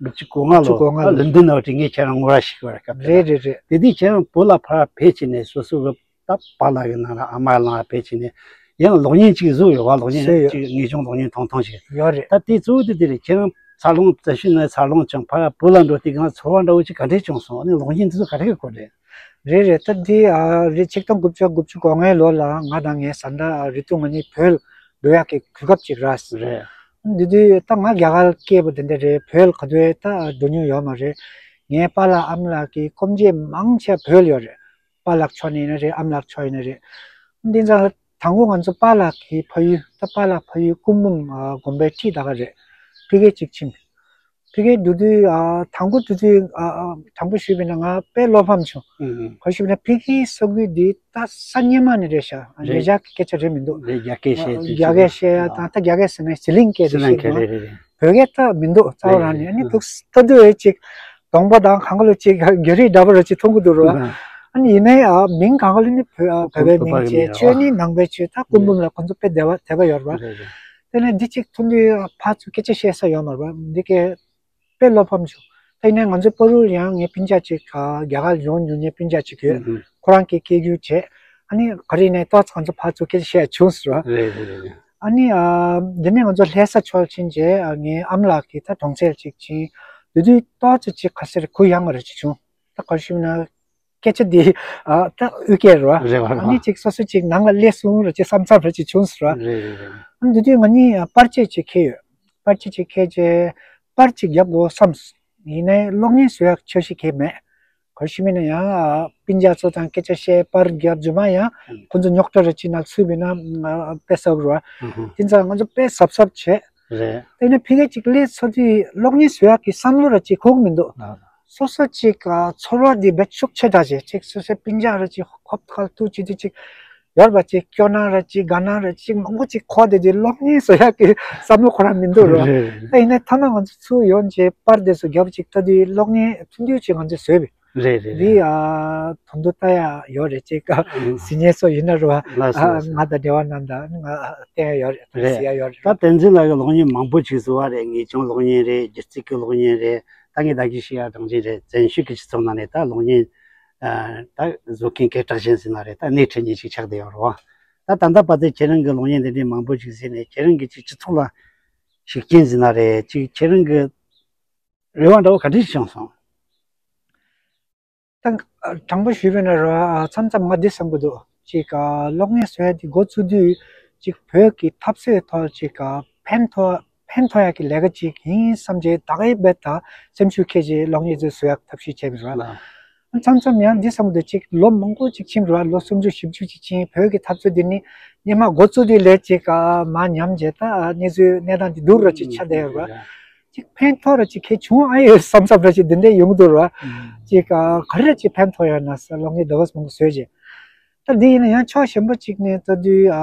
དགུ་བཅུ་གོ་ལྔ་ལོ་དགུ་བཅུ་གོ་ལྔ་ལོ་ལོན་ཌོན་ནང་དེ་ངས་ཁྱེད་རང་ངོ་ར་ཤེས་ཀྱི་ཡོད་རེད། སྐབས་དེ་རེད་རེད་རེད། དེ་དུས་ཁྱེད་རང་བོད་ལ་ཕར་ཕེབས་བྱས་ནས་སོ་སོ་གི་ད་པཱ་ལགས་ཀྱི་ནང་ལ་ཨ་མ་ལགས་ཕེབས་བྱས་ནས་ཡང་གློག་བརྙན་ཅིག་བཟོས་ཡོད་བ། གློག་བརྙན་བཟོས་ཡོད། ཅིག་ངེས་སྦྱོང་གློག་བརྙན་ཐུང་ཐུང་ཞིག་ཡོད་རེད། ད་དེ་གཙོ་བོ་དེ་དེ་རེད། ཁྱེད་རང་འཚར་ལོངས་བཙན་བྱོལ་ནང་འཚར་ལོངས་བྱུང་ཕར་བོད་ལ་འགྲོ་དུས་སྒང་ཚོར་བ་འདྲ་བོ་ཅིག་ག་འདྲས་བྱུང་སོང་། ཨ་ནི་གློག་བརྙན་དེ་ཚོ་ག་འདྲས་གི་སྐོར་རེད། རེད་རེད། ད་འདི་ཨ་རེད། ཆིག་སྟོང་དགུ་བརྒྱ་དགུ་བཅུ་གོ་ལྔའི་ལོ་ལ་ང་དང་ངའི་བཟའ་ཟླ་ཨ་རེད་འདུག་ང་གཉིས་བོད་འགྲོ་ཡག་གི་གོ་སྐབས་ཅིག་རག་སོང་། རེད། འདི་དུས་ད་ང་རྒྱ་གར་སྐྱེས་པ་དེ་འདྲ་རེད། བོད་ག་དུས་ད་འགྲོ་མྱོང་ཡོད་མ་རེད། ངའི་པཱ་ལགས་ཨ་མ་ལགས་ཀྱི་སྐུ་མཆེད་མང་ཆེ་བ་བོད་ལ་ཡོད་རེད། པཱ་ལགས་ཕྱོགས་ནས་ཡིན་ན་རེད། ཨ་མ་ལགས་ཕྱོགས་ཡིན་ན་རེད། འདི་ཙང་དང་པོ་ང་ཚོ་པཱ་ལགས་ཀྱི་ཕ་ཡུལ་ད་པཱ་ལགས་ཕ་ཡུལ་སྐུ་འབུམ་ཨ་དགོན་པའི་འཁྲིས་ད་ག་རེད། ཕ་གིར་ཅིག་ཕྱིན། ཕ་གིར་འགྲོ་དུས་ཨ་དང་པོ་འགྲོ་དུས་ཨ་ཨ་དང་པོ་ཞུས་པ་ཡིན་ན་ང་དཔེ་བློ་ཕམ་བྱུང་། ཨུ་ཨུ། ག་རེ་ཞུས་པ་ཡིན་ན་ཕ་གིའི་ས་ཁུལ་འདི་ད་ས་སྔོན་མ་ནས་རེད་ཤག་རེད། ཉེ་ཆར་གྱི་སྐད་ཆ་རེད་མི་འདུག་རེད། རྒྱ་སྐད་བཤད་ཨ་དུས་རྒྱ་སྐད་བཤད་ཡ་དང་ད་རྒྱ་སྐད་ཟེར་ན་ཟི་ལིང་སྐད་དེ་ཟི་ལིང་བཤད་སྐད་འདུག་རེད་རེད་རེད། བོད་སྐད་ད་མི་འདུག་རྩ་བ་རང་ནས། ཨ་ནི་འདུག་ལྟ་དུས་ཨེ་ཅིག་གདོང་པ་དང་གང་ག་ལ་ཅིག་བརྒྱ་རིགས་འདྲ་པོ་ར་ཅིག་མཐོང་གི་འདུག་ར། ཨ་ནི་ཡིན་ནའི་ཨ་མིང་གང་ག་ལ་ནི་བོད་ཨ་བོད་པའི་མིང་བྱས། ཆོས་ནི་ནང་པའི་ཆོས། ད་སྐུ་འབུམ་ལ་ཁོ་ཚོ་དཔེ་དད་པ་དད་པ་ཡོད་ར། རེད་རེད། དེ་ནས་འདི་ཅིག་མཐོང་དུས་ཕར་ཚུར་སྐད་ཆ་བཤད་ས་ཡོད་མ་རེད་པ། འདི་གའི་དཔེ་བློ་ཕམ་བྱུང་། ད་ཡིན་ནའི་ང་ཚོའི་པ་རུ་ཡང་ངའི་སྤུན་ཀྱག་ཅིག་ཨ་རྒྱ་གར་ཡོང་མྱོང་མཁན་སྤུན་ཀྱག་ཅིག་ཡོད། ཨུ་ཨུ། ཁོ་རང་གིས་སྐད་སྒྱུར་བྱས། ཨ་ནི་ག་རེ་ཡིན་ནའི་ཏོག་ཙམ་ང་ཚོ་ཕར་ཚུར་སྐད་ཆ་བཤད་བྱུང་ཟེར་བ། རེད་རེད་རེད། ཨ་ནི་ཨ་འདི་ནས་ང་ཚོ་ལྷ་ས་ཕྱོགས་ཕྱིན་རྗེས་ཨ་ངའི་ཨ་མ་ལགས་ཀྱིས་ད་གྲོང་གསེབ་ཅིག་ཕྱིན། དེ་དུས་ཏོག་ཙམ་ཅིག་ག་ཟེར་གུ་ཡངས་པ་ར་ཅིག་བྱུང་། ད་ག་རེ་ཞུས་ན་སྐད་ཆ་འདི་ཨ་ད་དབུས་སྐད་རེད་བ། རེད་བ་རེད་བ། ཨ་ནི་ཅིག་སོ་སོ་ཅིག་ནང་ལ་སླེབས་སོང་ར་ཅིག་བསམ་བསམ་ར་ཅིག་བྱུང་ཟེར་བ། རེད་རེད་རེད། ཨ་ནི་དེ་དུས་ང་གཉིས་ཨ་པར་ཆས་ཅིག་འཁྱེར་ཡོད། པར་ཆས་ཅིག་འཁྱེར་རྗེས་པར་ཅིག་རྒྱབ་དགོས་བསམས། ཡིན་ནའི་གློག་བརྙན་བཟོ་ཡག་འཆར་གཞི་གང་ཡང་མེད། ག་རེ་ཞུ་མིན་ན་ཡང་ཨ་སྤུན་ཀྱག་ཚོ་དང་སྐད་ཆ་བཤད། པར་རྒྱབ། རྗེས་མ་ཡང་ཨུ་ཁོ་ཚོ་རྙོག་དྲ་ར་ཅིག་ནང་ཚུད་པ་ཡིན་ན་ཨ་དཔེ་གཟབ་རེད་བ། ཨུ་ཧུ། དེ་ཙང་ང་ཚོ་དཔེ་གཟབ་གཟབ་བྱས། རེད། དེ་ནས་ཕ་གི་ཅིག་སླེབས་ཚར་དུས་གློག་བརྙན་བཟོ་ཡག་གི་བསམ་བློ་ར་ཅིག་འཁོར་གི་མི་འདུག་ཨ། སོ་སོ་ཅིག་ཨ་ཚོར་བ་འདི་དཔེ་ཤུགས་ཆེ་དྲགས་བྱས། ཅིག་སོ་སོའི་སྤུན་ཀྱག་ར་ཅིག་ཧོབ་ཁ་ལ་ཐུག་བྱེད་དུས་ཅིག་ཡོད་པ་ཅིག་སྐྱོ་སྣང་ར་ཅིག་དགའ་སྣང་ར་ཅིག་མང་པོ་ཅིག་འཁོར་བསྡད་དུས་གློག་བརྙན་བཟོ་ཡག་གི་བསམ་བློ་འཁོར་ར་མི་འདུག་ར། རེད། ད་ཡིན་ནའི་ཐ་ན་ང་ཚོ་ཚུར་ཡོང་རྗེས་པར་དེ་ཚོ་རྒྱབ་ཅིག་ལྟ་དུས་གློག་བརྙན་ཐུང་ཐུང་ཅིག་ང་ཚོས་བཟོས་པས། རེད་རེད་འདི་རེད། ཨ་དོན་དུ་ལྟ་ཡ་ཡོད་རེད་ཅེས་ཀ་ཨ་ཟི་ཉེ་སོ་ཡིན་ན་རུ་ཨ་ལགས་སོ་ལགས་སོ། ང་དང་འབྲེལ་བ་གནང་དང་ང་བསྟན་ཡ་ཡོད་རེད་རེད། ཟི་ཡ་ཡོད་རེད། ད་བསྟན་འཛིན་ལགས་ཀྱི་གློག་བརྙན་མང་པོ་ཅིག་བཟོ་བ་རེད། ངེས་ཅུང་གློག་བརྙན་རེད། སྒྱུ་རྩལ་གྱི་གློག་བརྙན་རེད། ད་ངས་ད་གིན་བཤད་ཡ་གྲངས་ཅན་རེད། བཙན་བྱོལ་གྱི་སྤྱི་ཚོགས་ནང་ནས་ད་གློག་བརྙན་ད་བཟོ་མཁན་སྐད་གྲགས་ཅན་ཟིན་ན་རེད། ད་སྣེ་ཁྲིད་མཁན་ཅིག་ཆགས་བསྡད་ཡོད་རེད་བ། ད་ད་ལྟ་བར་དུ་ཁྱེད་རང་གི་གློག་བརྙན་དེ་འདྲའི་མང་པོ་ཅིག་གཟིགས་ནས་ཁྱེད་རང་གི་ཅིག་སྤྱི་ཚོགས་ལ་ཤུགས་རྐྱེན་ཟིན་ན་རེད། ཅིག་ཁྱེད་རང་གི་རེ་བ་འདྲ་བོ་ག་འདྲ་ཞིག་བྱུང་སོང་། ད་དྲང་པོ་ཞུས་པ་ན་ར་མཚམས་མཚམས་ང་འདི་བསམ་གི་འདུག་ཅིག་གློག་བརྙན་བཟོ་ཡ་འདི་འགོ་བཙུགས་དུས་ཅིག་བོད་ཀྱི་འཐབ་རྩོད་ཐོག་ཅིག་ཕན་ཐོགས་ཕན་ཐོགས་ཡ་གི་ལས་ཀ་ཅིག་ཡིན་བསམ་བྱས་ད་གའི་བེད་ད་སེམས་ཤུགས་འཁྱེར་བྱས་གློག་བརྙན་ཚོ་བཟོ་ཡ་ཐབས་ཤེས་བྱས་པ་རེད། མཚམས་མཚམས་ཡང་འདི་བསམ་གི་འདུག་ཅིག་ལོ་མང་པོ་ཅིག་ཕྱིན་རེད་བ། ལོ་སུམ་ཅུ་བཞི་བཅུ་ཅིག་ཕྱིན་བོད་ཀྱི་འཐབ་རྩོད་འདི་ནི་སྙེ་མ་འགོ་བཙུགས་དུས་ལས་ཅིག་མར་ཉམས་བྱས་ད་གནས་ཚུལ་གནས་སྟངས་འདི་སྡུག་ར་ཅིག་ཆགས་བསྡད་ཡོད་རེད་བ། ཅིག་ཕན་ཐོགས་ར་ཅིག་ཁྱེད་བྱུང་ཨ་ཡོད་བསམ་བསམ་ར་ཅིག་འདི་འདྲ་ཡོང་གི་འདུག་ར། ཅིག་ག་རེ་ར་ཅིག་ཕན་ཐོགས་ཡོད་ན་ཟེར་གློག་བརྙན་འདི་བས་མང་པོ་བཟོས་རྗེས། ད་འདི་ཡིན་ན་ཡང་ཕྱོགས་གཞན་པ་ཅིག་ནས་ལྟ་དུས་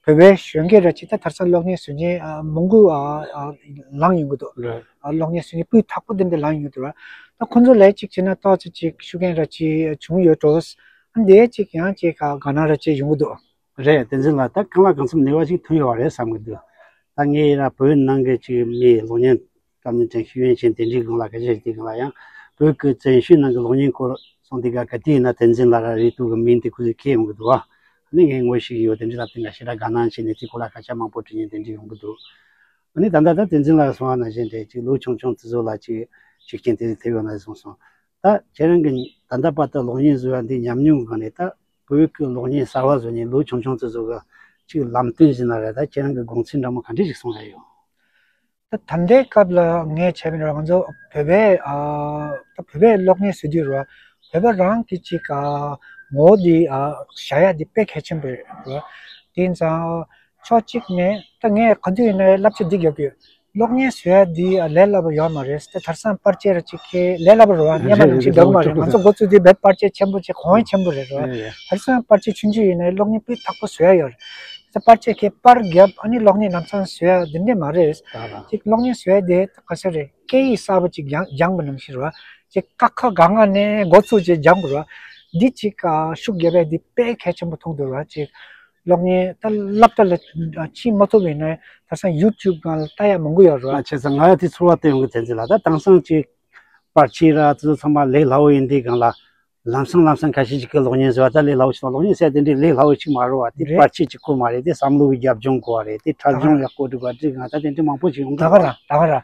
བོད་པའི་གཞོན་སྐྱེས་ར་ཅིག་ད་དེང་སང་གློག་བརྙན་བཟོ་མཁན་མང་པོ་ལངས་ཡོང་གི་འདུག་གློག་བརྙན་བཟོ་མཁན་སྤུས་དག་པོ་འདི་འདྲ་ལངས་ཡོང་གི་འདུག་ར། ད་ཁོང་ཚོ་ལས་ཅིག་བྱས་ན་ཏོག་ཙམ་ཅིག་ཤུགས་རྐྱེན་ར་ཅིག་བྱུང་ཡོད་འགྲོ། འདི་ཅིག་ཡང་ཅིག་ག་དགའ་སྣང་ར་ཅིག་ཡོང་གི་འདུག་རེད། བསྟན་འཛིན་ལགས་ད་གང་ལ་གང་འཚམ་ནུས་པ་ཞིག་ཐོན་ཡོད་པ་རེད་བསམ་གི་འདུག་ད་ངས་ཡིན་ན་བོད་ནང་གི་ཅིག་མི་གློག་བརྙན་བཀྲམ་སྟོན་ཅན་ཤེས་ཡོན་ཅན་དེ་འདྲའི་སྒང་ལ་སྐད་ཆ་ཞིག་དེ་སྒང་ལ་ཡང་བོད་ཀྱི་བཙན་བྱོལ་ནང་གི་གློག་བརྙན་སྐོར་སོང་དེ་ག་ག་དུས་ཡིན་ན་བསྟན་འཛིན་ལགས་ར་རེད་འདུག་གི་མིང་དེ་ཁོ་ཚོས་ཁྱེར་ཡོང་གི་འདུག་བ། ཨ་ནི་ངས་ངོ་ཤེས་ཀྱི་ཡོད་དེ་འདྲའི་ལབ་དེ་འགའ་ཞེ་དྲག་དགའ་སྣང་བྱས་ནས་དེ་སྐོར་ལ་སྐད་ཆ་མང་པོ་དྲིས་མཁན་དེ་འདྲ་ཡོང་གི་འདུག་ཨ་ནི་ད་ལྟ་ད་བསྟན་འཛིན་ལགས་གསུངས་པ་ནང་བཞིན་རེད། ཅིག་ལོ་ཆུང་ཆུང་དེ་ཚོ་ལ་ཅིག་ཤུགས་རྐྱེན་དེ་ཐེབས་ཡོད་ན་གསུངས་སོང་། ད་ཁྱེད་རང་གི་ད་ལྟ་བར་དུ་གློག་བརྙན་བཟོ་བ་འདི་ཉམས་མྱོང་གི་སྒང་ནས་ད་བོད་ཀྱི་གློག་བརྙན་གསར་བ་བཟོ་མཁན་ལོ་ཆུང་ཆུང་ཚོ་ཚོ་གི་ཅིག་ལམ་སྟོན་ཟེར་ན་རེད། ད་ཁྱེད་རང་གི་དགོངས་ཚུལ་འདྲ་མོ་ག་འདྲ་ཞིག་གསུང་ཡ་ཡོད། ད་ད་ལྟའི་སྐབས་ལ་ངས་བྱས་པ་ཡིན་ན་ང་ཚོ་བོད་པའི་ཨ་ད་བོད་པའི་གློག་བརྙན་བཟོ་དུས་རེད་བ། བོད་པ་རང་གི་ཅིག་ཨ་ངོ་བོ་འདི་ཨ་བཞག་ཡ་འདི་དཔེ་གལ་ཆེན་པོ་རེད་བ། དེ་ཡིན་ཙང་ཕྱོགས་གཅིག་ནས་ད་ངས་ག་དུས་ཡིན་ན་བསླབ་བྱ་འདི་རྒྱག་གི་ཡོད། གློག་བརྙན་བཟོ་ཡ་འདི་ལས་སླ་པོ་ཡོད་མ་རེད། ད་དེང་སང་པར་ཆས་ར་ཅིག་གི་ལས་སླ་པོ་རེད་བ། སྔོན་མ་ནང་བཞིན་འདུག་མ་རེད། ང་ཚོ་འགོ་བཙུགས་དུས་བེད་པར་ཆས་ཆེན་པོ་ཅིག་གོང་འོག་ཆེན་པོ་རེད་རེད་བ། དེང་སང་པར་ཆས་ཆུང་ཆུང་ཡིན་ནའི་གློག་བརྙན་སྤུས་དག་པོ་བཟོ་ཡ་ཡོད་རེད། ད་པར་ཆས་ཀྱི་པར་བརྒྱབ་ཨ་ནི་གློག་བརྙན་ལམ་སང་བཟོ་ཡ་འདི་འདྲ་མ་རེད། ཅིག་གློག་བརྙན་བཟོ་ཡ་དེ་ད་ག་ས་རེད། སྐད་ཡིག་གསར་པ་ཅིག་སྦྱང་སྦྱངས་པ་ནང་བཞིན་རེད་བ། ཅིག་ཀ་ཁ་ག་ང་ནས་འགོ་ཚུགས་ཅིག་སྦྱངས་པ་རེད་བ། འདི་ཅིག་ཤུགས་རྒྱབ་ཡ་འདི་དཔེ་གལ་ཆེན་པོ་མཐོང་འདུག་རེད་བ། ཅིག་གློག་བརྙན་ད་སློབ་གྲྭ་ལ་ཕྱིན་མ་ཐུབ་པ་ཡིན་ན་དེང་སང་ཡུ་ཊུབ་སྒང་ལ་ལྟ་ཡ་མང་པོ་ཡོད་རེད་བ། བྱས་ཙང་ང་ཡ་དེ་ཚོར་བ་སྟོན་ཡོང་གི་བསྟན་འཛིན་ལགས། ད་དེང་སང་ཅིག་པར་ཆས་ར་དེ་ཚོ་ཚང་མ་ལས་སླ་བོ་ཡིན་དུས་སྒང་ལ་ལམ་སང་ལམ་སང་ཁ་ཤས་ཅིག་གིས་གློག་བརྙན་བཟོ་བ་ད་ལས་སླ་བོ་ཞིག་དང་གློག་བརྙན་ཟེར་དེ་འདྲའི་ལས་སླ་བོ་ཅིག་མ་རེད་བ། དེ་རེད། པར་ཆས་ཅིག་དགོས་མ་རེད། དེ་བསམ་བློ་གི་རྒྱབ་ལྗོངས་དགོས་བ་རེད། དེ་འཁྲབ་གཞུང་ཡག་པོ་འགྲིག་པ་འགྲིག་ང་ད་དེ་འདྲ་མང་པོ་ཅིག་ཡོང་གི་ད་ག་རེད་ར་ད་ག་རེད་ར།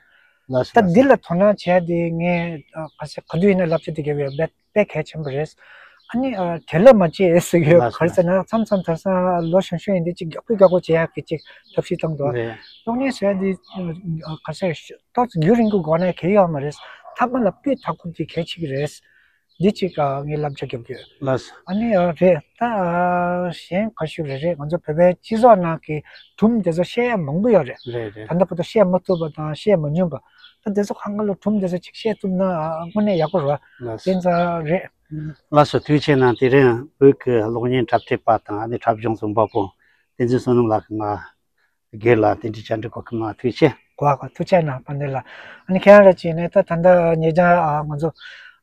ལགས་སོ། ད་འདི་ལ་དོ་སྣང་བྱས་ཏེ་ངས་ཨ་ག་ས་ག་དུས་ཡིན་ན་བསླབ་བྱ་དེ་ག་བས་དཔེ་དཔེ་གལ་ཆེན་པོ་རེད། ཨ་ནི་ཨ་དེ་ལ་མ་བྱེད་ཟེར་གི་ཡོད། ལགས་སོ། ག་རེ་ཟེར་ན་མཚམས་མཚམས་དེང་སང་ལོ་གཞོན་གཞོན་ཡིན་དུས་ཅིག་རྒྱག་པོ་རྒྱག་པོ་བྱེད་ཡག་གི་ཅིག་ཐབས་ཤེས་བཏང་འདུག་རེད། གློག་བརྙན་བཟོ་ཡ་འདི་ཨ་ག་རེ་ཟེར་ཏོག་ཙམ་རྒྱུན་རིང་པོ་འགོར་ན་གལ་ཡོད་མ་རེད། མཐའ་མ་ལ་སྤུས་དག་པོ་འདི་གལ་ཆེ་གི་རེད། འདི་གཅིག་ཨ་ངས་བསླབ་བྱ་རྒྱབ་ཀྱི་ཡོད། ལགས་སོ། ཨ་ནི་ཨ་རེད་ད་ཨ་གཞན་ག་ཞུ་རེད་རེད། ང་ཚོ་བོད་པའི་སྤྱི་ཚོགས་ནང་གི་སྒྲུང་དེ་ཚོ་བཤད་ཡ་མང་པོ་ཡོད་རེད། རེད་རེད། ད་ལྟ་བར་དུ་བཤད་མ་ཐུབ་པ་དང་བཤད་མ་མྱོང་པ། ད་དེ་ཚོ་གང་ག་ལ་སྒྲུང་དེ་ཚོ་གཅིག་བཤད་ཐུབ་ན་ཨ་དངོས་གནས་ཡག་པོ་རེད། ལགས་སོ། དེ་ཚོ་རེད། ལགས་སོ། ཐུགས་རྗེ་གནང་། དེ་རིང་བོད་ཀྱི་གློག་བརྙན་འཁྲབ་ཁྲིད་པ་དང་ཨ་ནི་འཁྲབ་གཞུང་རྩོམ་པ་པོ་བསྟན་འཛིན་བསོད་ནམས་ལགས་ཀྱིས་ང་སྒེར་ལ་དེ་འདྲའི་བཅར་འདྲི་གོ་སྐབས་གནང་བ་ཐུགས་རྗེ་ཆེ། གོ་བ་གོ་ཐུགས་རྗེ་གནང་དཔལ་ལྡན་ལགས། ཨ་ནི་ཁྱེད་རང་ར་ཅིག་ནས་ད་ད་ལྟ་ཉེ་ཆར་ཨ་ང་ཚོ་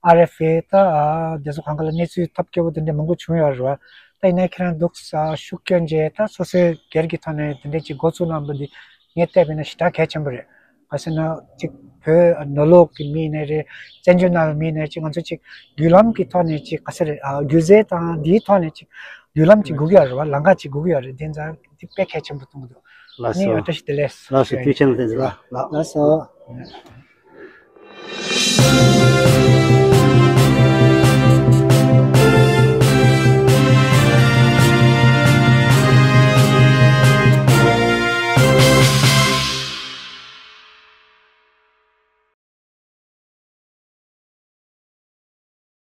ཨར་ཨེཕ་ཨེ་ད་ཨ་དེ་ཚོ་གང་ག་ལ་གནས་ཚུལ་ཐབས་སྐྱོ་བོ་དེ་འདྲ་མང་པོ་བྱུང་ཡོད་རེད་བ། ད་ཡིན་ན་ཁྱེད་རང་འདུག་ས་ཤུགས་སྐྱོན་བྱས་ད་སོ་སོའི་སྒེར་གྱི་ཐོག་ནས་དེ་འདྲ་ཅིག་འགོ་ཚུགས་གནང་པ་འདི་ངས་བལྟས་པ་ཡིན་ན་ཞེ་དྲག་གལ་ཆེན་པོ་རེད། ག་ཟེར་ན་ཅིག་བོད་ནང་ལོགས་ཀྱི་མི་ཡིན་ནའི་རེད། བཙན་བྱོལ་ནང་གི་མི་ཡིན་ནའི་ཅིག་ང་ཚོ་ཅིག་བརྒྱུད་ལམ་གྱི་ཐོག་ནས་ཅིག་ག་ཟེར་རེད་ཨ་སྒྱུ་རྩལ་དང་འདིའི་ཐོག་ནས་ཅིག་བརྒྱུད་ལམ་ཅིག་དགོས་ཀྱི་ཡོད་རེད་བ། ལམ་ཁ་ཅིག་དགོས་ཀྱི་ཡོད་རེད། དེ་ཙང་འདི་དཔེ་གལ་ཆེན་པོ་མཐོང་གི་འདུག་ལགས་ཨ་ནི་སོ། བཀྲ་ཤིས་བདེ་ལེགས། ལགས་སོ། ཐུགས་རྗེ་ཆེ་ལགས། བསྟན་འཛིན་ལགས། ལགས་སོ།